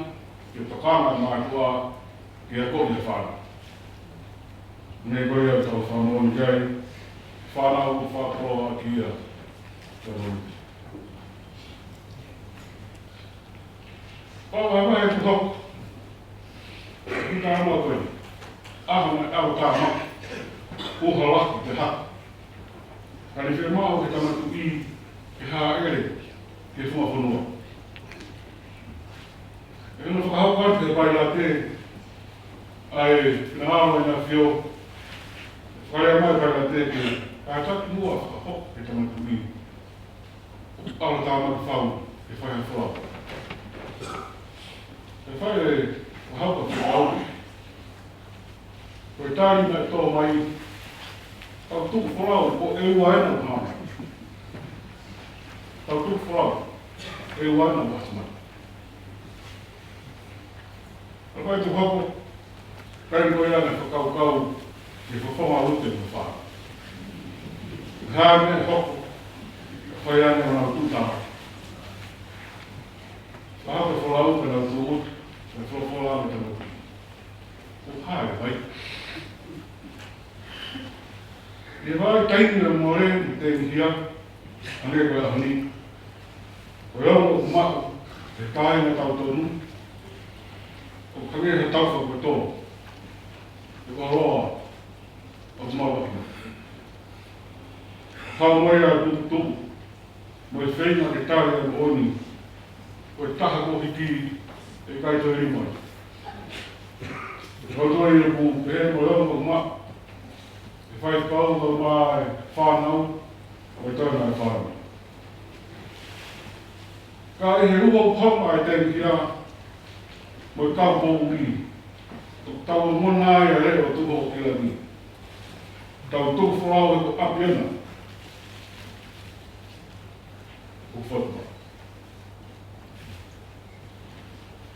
ke tokanga e mātuʻa ke akoʻi e fānau. Hangē ko ia ʻoku tau fakamoʻoni ki ai, fānau ʻoku fakakoloa ʻaki ia. Ka moʻoni. Pau ha vahe ʻoku hoko. Ki he talanoa ko eni. ʻAho naʻe ʻalu ʻo tāmaki, ʻuha lahi te haka. Ka ne fiemaʻu ʻe he Tama Tuʻi ke hāʻele ki he funga fonua. ʻI hono fakahoko atu ʻe he pailate ʻa e finangalo ʻEne ʻAfio, fakalea mai e pailate ke kātaki muʻa ʻo fakahoko ki he Tama Tuʻi ʻalu ʻo tāmaki fau ke fai ha folau. Pea fai e fakahoko e folau. Ko e tali naʻe tō mai, tau tuku folau, ko e ua ena ʻoku hā mai. Tau tuku folau, e ua ena ʻoku hā mai. Ka fai e fakahoko, kae ko ia naʻe fakakaukau ki he fofonga ʻo Lute mo e fā. Hā e meʻa ʻe hoko, fai ange ʻenau tuʻu tāmaki. Fakahoko e folau, pea nau tuʻu, pea folofola ange e Tama Tuʻi. ʻOku hā e vai. ʻI he vahaʻa taimi ʻoku mole mo tengihia, hangē ko e ʻaho ni, ko e ongo ʻoku maʻu ʻe he kāinga tau tonu, ʻoku hangē ha taufa kuo tō, ʻe ʻoloa ʻoku maʻu ʻaki. Hau mai ʻa e tukutuku, Mo e feinga ke tali ʻa e moʻoni, ko e taha kuo hiki ʻe ʻikai toe lima. Ko e toe ʻi he pū pē mo e ongo ma. ʻE fai pau ka ma e fānau, ko e toe na e fānau. Ka ʻi he ua ʻoku hoko ai e tengia, mo e kau poʻuli, ʻoku tau ongona ai ʻa e leʻo ʻo Tuʻi ʻIlani. Tau tuku folau he ko ʻApiana ʻoku fotu mai.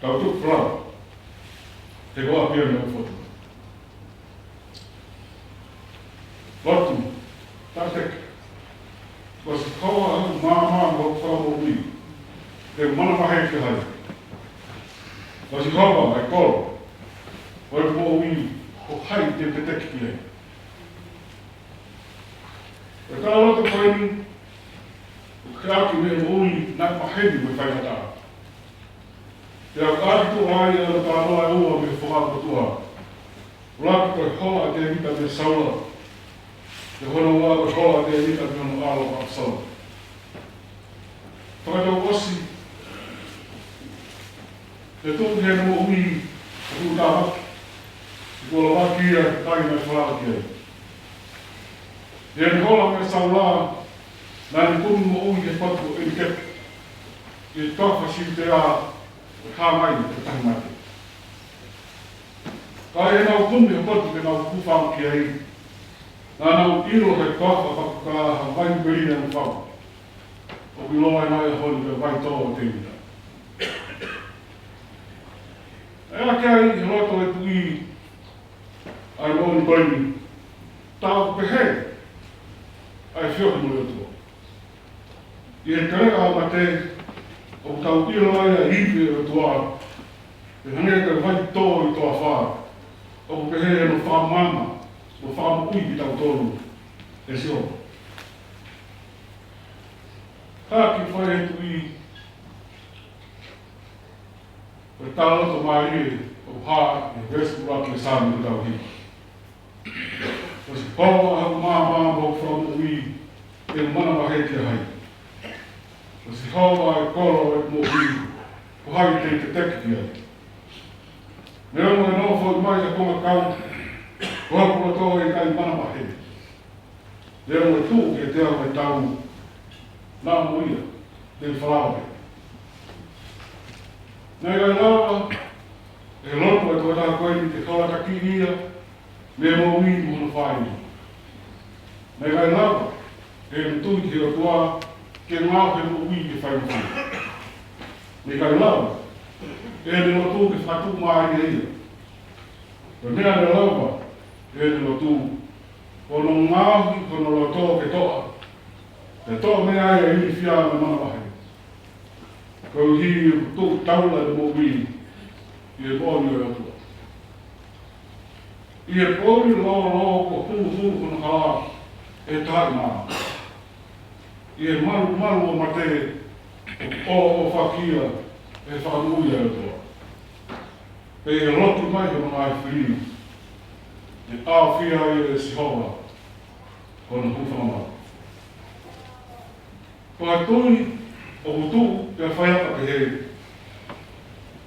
Tau tuku folau he ko ʻApiana ʻoku fotu mai. Lotu, tateke. Ko Sihova ʻa hoku maama mo hoku fakamoʻui, te u manavahē ki hai? Ko Sihova ʻa e kolo ʻo ʻeku moʻui, ko hai te u teteki ki ai? Ko e tala loto ko eni, ʻoku ʻikai ke ʻi ai ha moʻui naʻe maheni mo faingataʻa. Pea ʻoku ʻoatu ai ʻa e talanoa ʻe ua mei he Fuakava Motuʻa. ʻUluaki ko e hola ʻa Tēvita mei Saula. Pea hono ua ko e hola ʻa Tēvita mei hono ʻalo ʻApisaloma. Fakatouʻosi, ʻe tuʻu ki heʻene moʻui ʻa Huʻutāmaki, ʻi he kuo lavaki ia ʻe he kakai naʻe folau ki ai. ʻI heʻene hola mei Saula, naʻa ne kumi moʻui he potu ʻo ʻEnikepi, ʻi he toafa Siutea, ʻo hangē ko e tahi mate. Ka ʻi heʻenau kumi ha potu ke nau hūfanga ki ai, naʻa nau ʻilo he toafa pakukā ha vai melino ʻoku fau. ʻOku ʻiloa ʻi he ʻaho ni ko e vai tō ʻo Tēvita. ʻE ʻi ai ʻi he loto ʻo e tuʻi ʻa e moʻoni ko eni, tā ʻoku pehē ʻa e feohi mo e ʻOtua. ʻI he kaleʻa ʻo e mate, ʻoku tau ʻilo ai ʻa e ivi ʻo e ʻOtua, ʻe hangē ko e vai tō ʻi he toafa, ʻoku pehē hono fakamaama mo fakamoʻui kitautolu ʻe Sihova. Ka ki fai he tuʻi, ko e tala loto mālie ʻoku hā ʻi he veesi ʻuluaki ʻo e Saame ʻoku tau hiva. Ko Sihova ʻa hoku maama mo hoku fakamoʻui, te u manavahē ki hai? Ko Sihova ʻa e kolo ʻo ʻeku moʻui, ko hai te u teteki ki ai? Neongo ʻene foki mai ʻa e kongakau, ko hoku loto ʻe ʻikai manavahē. Neongo ʻene tuʻu kiate au ʻa e tau, naʻa mo ia te u falala pē. Naʻe ʻikai lava ʻe he lotu ʻa e tokotaha ko eni ke hola takiʻi ia mei he moʻui mo hono fāinga. Naʻe ʻikai lava ʻe heʻene tui ki he ʻOtua ke ngaohi e moʻui ke fai mo fai. Naʻe ʻikai lava ʻe heʻene lotu ke fakatuʻumālie ia. Ko e meʻa naʻe lava ʻe heʻene lotu, ko hono ngaohi hono loto ke toʻa, ke toʻa mei ai ʻa e ilifia mo e manavahē. Koeʻuhi ʻoku tuʻu taula ʻene moʻui ʻi he moʻoni ʻo e ʻOtua. ʻI he poʻuli lōlō kuo huluhulu hono hala ʻe he tahaʻi mā, ʻi he malumalu ʻo e mate kuo ʻōʻōfaki ia ʻe he fakamoʻui ʻa e ʻOtua. Pea ʻi he lotu mai hono ngaahi fili, ʻe ʻaofia ai ʻe Sihova hono hūfanga malu. Ko e tui ʻoku tuʻu pea faiako pehē,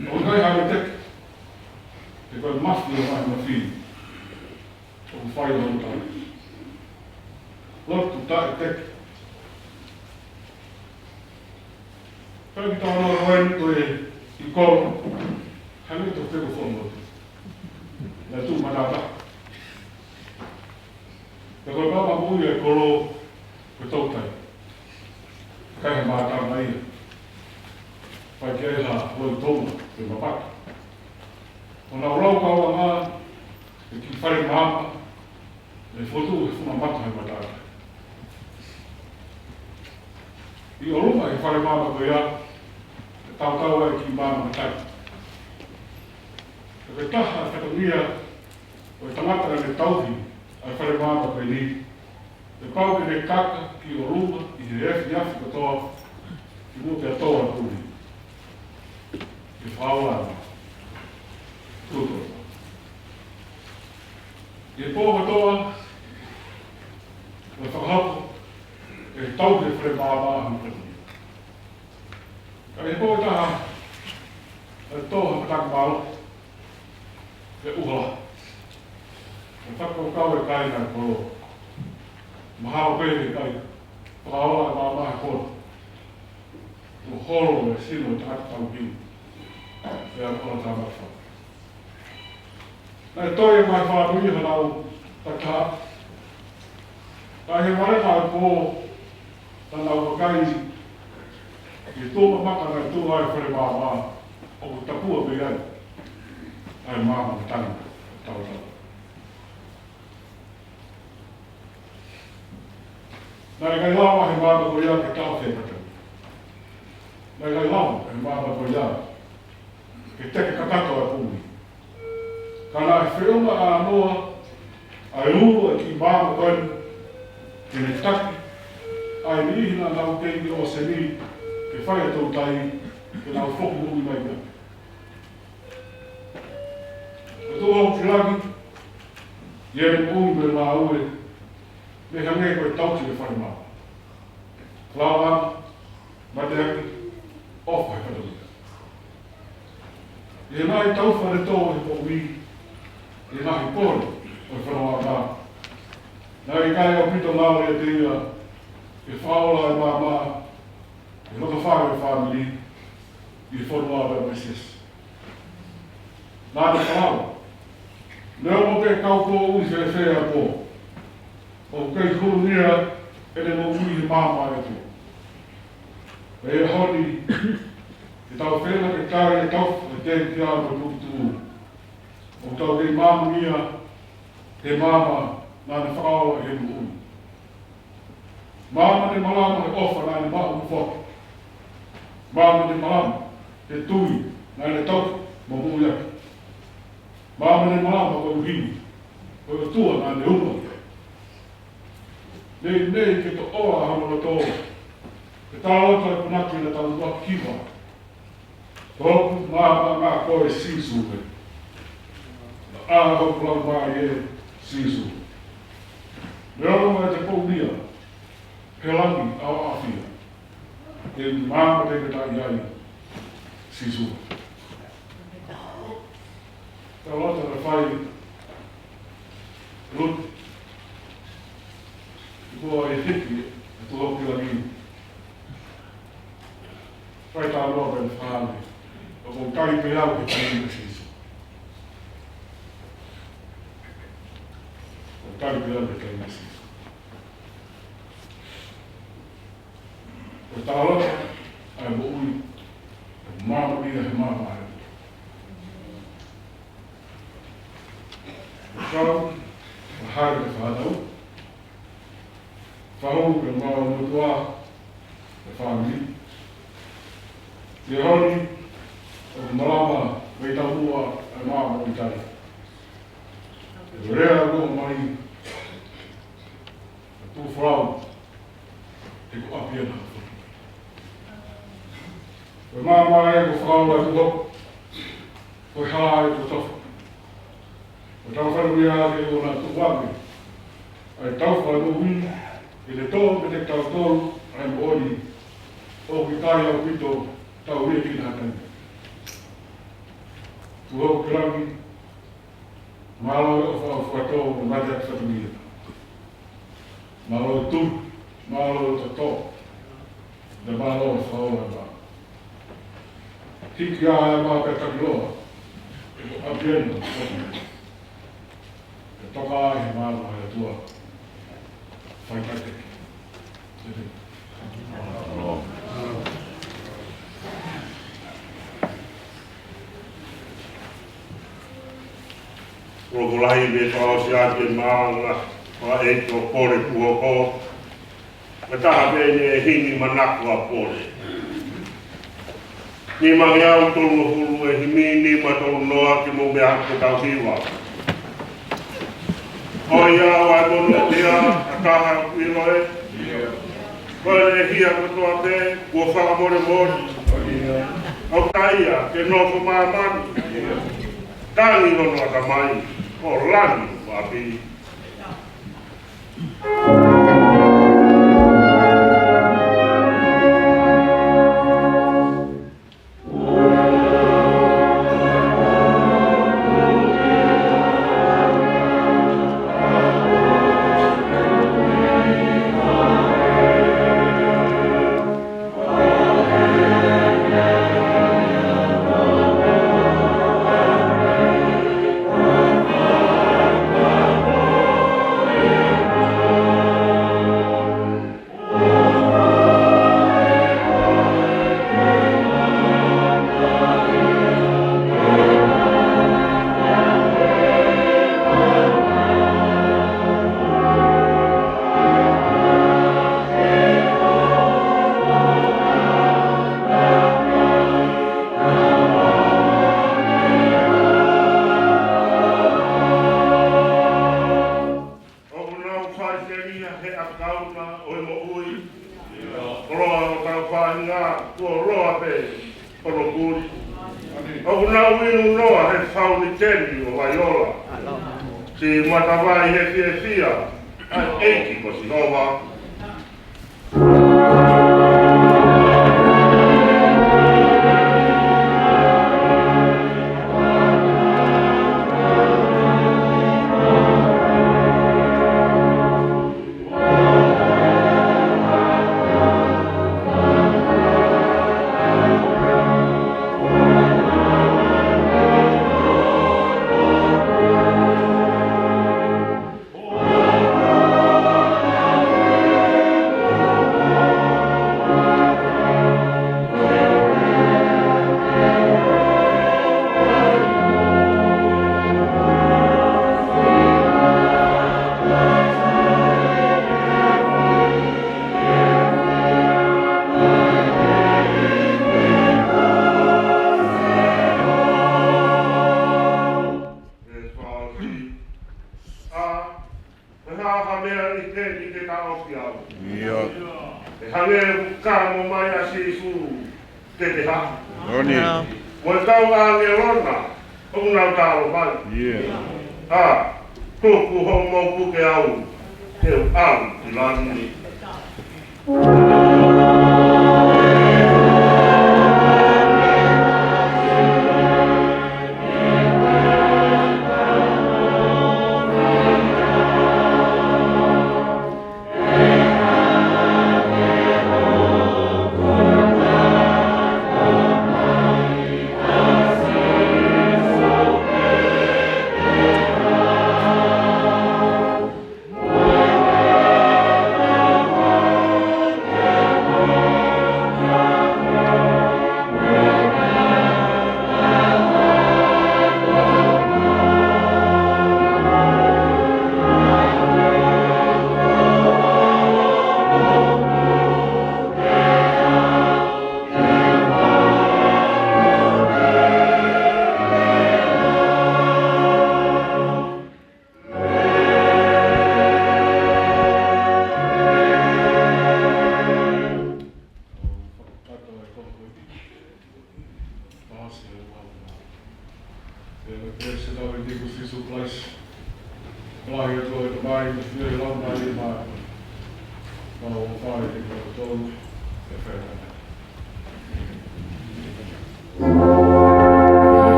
ʻoku ʻikai ha teke, he ko e mafi ʻo e ngaahi mafi ʻoku fai ʻi hono tau. Lotu taʻeteke. Pea ki tau noa ko eni ko e ʻi kolo, hangē tofu te ko fonu lotu. Naʻe tuʻu matātaha. Pea ko e papa pui e kolo, ko e toutai. Kai he mātanga ia. Fai ki ai ha loi tonga, ke mapata. ʻO nau lau kau anga, ʻe ki fale maama, ʻe fotu he funga mata he mata. ʻI ʻolunga he fale maama ko ia, ʻe tautau ai ki maama matai. Ko e taha fatongia ʻo e tangata naʻe tauhi ʻa e fale maama ko eni, ʻe pau ke ne kaka ki ʻolunga ʻi he efiafi kotoa, ki muʻa pea tō ʻa e puli. Ke fakaola ʻa e tuto. ʻI he pō kotoa, ʻe fakahoko ʻe he tauhi e fale maama ʻa e fale maama. Ko e taha, ʻe toʻo ha taki mālohi ke ʻuha. Ke fakakaukau e kāinga e kolo. Mahalo pē he ʻikai fakaola e maama he kolo. Kuo holo e sino ʻo e tangata tauhi. Pea ko e tama fa. Naʻe toe mai fānau ia hanau tata. Ka ʻi he valenga ʻo e pō, naʻa nau vakai ki he tuʻa mamaka naʻe tuʻu ai e fale maama, ʻoku tapua pē ai ʻa e maama ʻo e tangi tautau. Naʻe ʻikai lava he maama ko ia ke taʻofi e pata. Naʻe ʻikai lava he maama ko ia ke teke kakato ʻa e pumi. Ka naʻe feʻunga ʻa Noa ʻa e ulu ʻa e kiʻi maama ko eni ke ne taki ʻa e niʻihi naʻa nau kei ʻi ʻōseni ke fai e toutai ke nau foki moʻui mai pē. Ko e tuʻu hoko ki langi, ʻi heʻene moʻui mo e ngāue, ne hangē ko e tauhi e fale maama. Falaoa, mateaki, ʻofa he fatongia. ʻI he ngaahi taufa ne tō he moʻui, ʻi he ngaahi pole ʻo e fononga, naʻe ʻikai ʻaupito ngalo ʻiate ia ke fakaola e maama, ʻi he loto fale ʻo e fāmili, ʻi he fonua ʻo e Mesiasi. Naʻa ne falaoa, neongo pe kau pō ʻuli fēfē ʻa e pō, ʻoku kei hulungia ʻene moʻui he maama ʻa e ʻOtua. Pea ʻi he ʻaho ni, ke tau feinga ke kai e taufa ʻo e tēpile mo e puputuʻu, ʻoku tau kei maama ia he maama naʻa ne fakaola ʻi heʻene moʻui. Maama ne malama he ʻofa naʻa ne maʻu mo foaki. Maama ne malama he tui naʻa ne tauhi mo moʻui ʻaki. Maama ne malama koeʻuhi ko e ʻOtua naʻa ne uma. Neʻineʻi ke toʻoa hono loto, ke tala atu ʻa e punake naʻa tau tuʻaki hiva. Ko hoku maama ko koe Sīsū ē. ʻA hoku laumālie Sīsū. Neongo ʻete poupou ia he langi ʻaoʻaofia, ʻe maama pē ke taʻi ai Sīsū. Tau ʻalu atu ʻo fai Luti. Ko e hiki ʻa e Tuʻi ʻo Pīlani. Fai talanoa pē fale. ʻOku ou tali pē au ki he taimi ʻa Sīsū. ʻOku ou tali pē au ki he taimi ʻa Sīsū. Ko e talanoa ʻa e moʻui, ʻoku maama ia he maama ʻa e ʻOtua. Ko e kau, ko e hale ʻo e fānau, fahu ke mau motuʻa e fāmili. ʻI he ʻaho ni, ʻoku malama mei taumuʻa ʻa e maama ʻo ʻItai. ʻE lea ʻo mai, ʻa e tuʻu folau, he ko ʻApiana. Ko e maama ē kuo fakaola ʻe Tuʻi Hoko, ko e hala ē kuo tofa. Ko e tau fatongia ke ʻoua naʻa tuku ange ʻa e taufa moʻui, ʻi he tō meiate kitautolu ʻa e moʻoni, ʻoku ʻikai ʻaupito tau ʻi he kinautolu. Tuʻi Hoko ki langi, mālō e ʻofa ʻoku fakatō mo e mateaki fatongia. Mālō e tui, mālō e toto, pea mālō e fakaola ʻa e maama. Hiki ā e maama pea taki loa, he ko ʻApiana, ʻe toka ai he maama ʻa e ʻOtua. Faitake. Loko lahi me fakaʻosi atu e maama, fakaʻeiki ʻo Pole Tuʻi Hoko. Ko e taha pē eni e himi manako ʻa Pole. Nimangeau tolungofulu e himi, nima tolu noa ke mou meʻa hake ke tau hiva. ʻOiauē, monūʻia, ʻa e kakai ʻoku ʻilo ē. Ko e hia kotoa pē, kuo fakamolemole. ʻOku ʻikai ke nofo māmani. Tangi hono ʻatamai, ʻo langi ʻapi. Naʻa nau inu noa he fauniteni ʻo Vaiola, siʻi matavai he fiefia ʻa e ʻEiki ko Sihova. Ko e hā ha meʻa ʻi heni ke taʻofi au? ʻIo. ʻE hangē ʻoku kamo mai ʻa Sīsū ke te haʻu. Oni. Mo e kau ʻāngelo na ʻoku nau talo mai. ʻIo. ʻA, tuku hoʻomou puke au, te u ʻalu ki langi.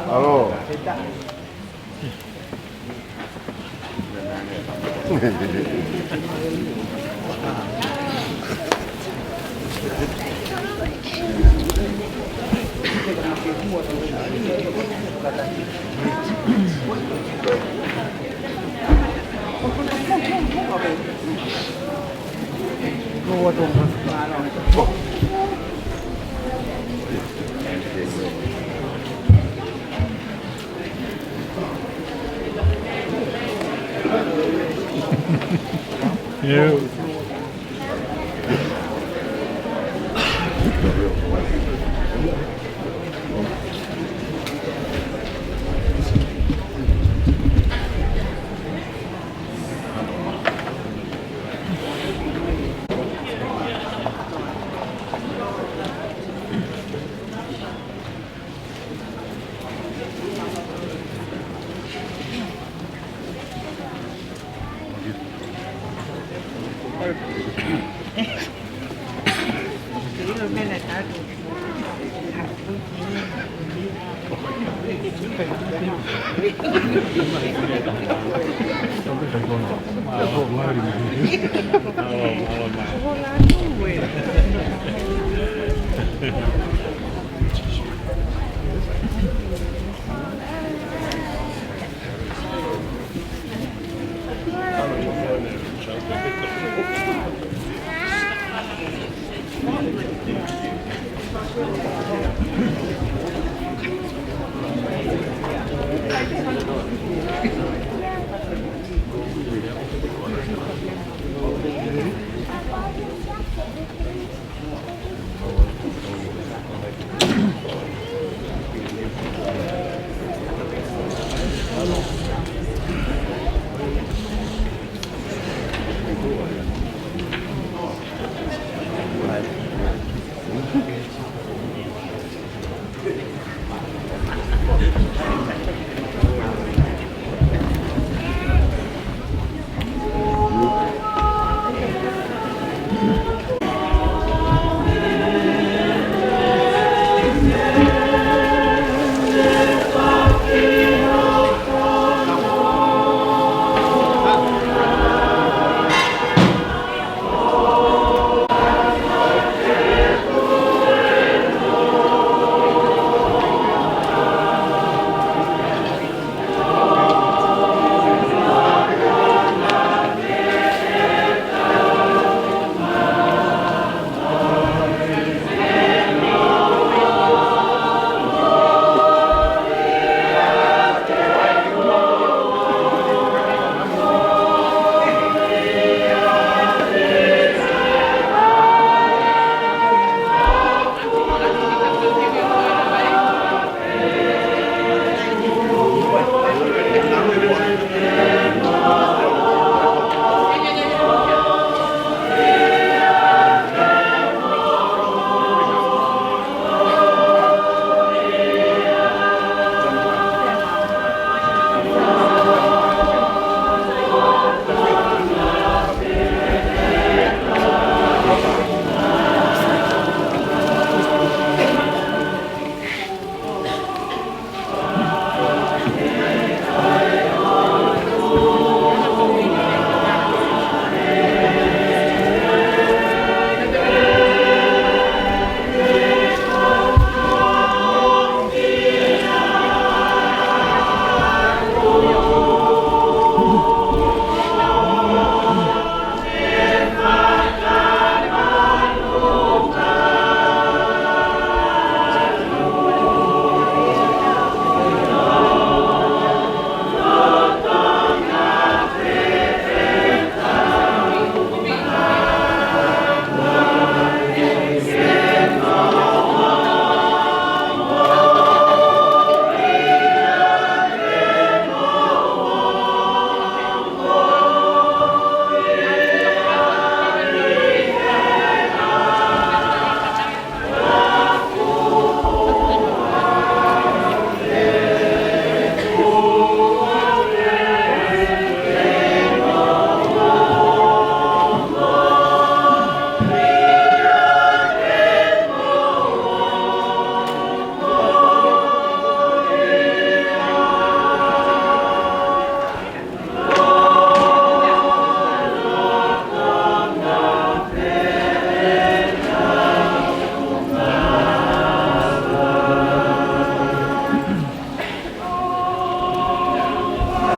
Mālō. Yeah.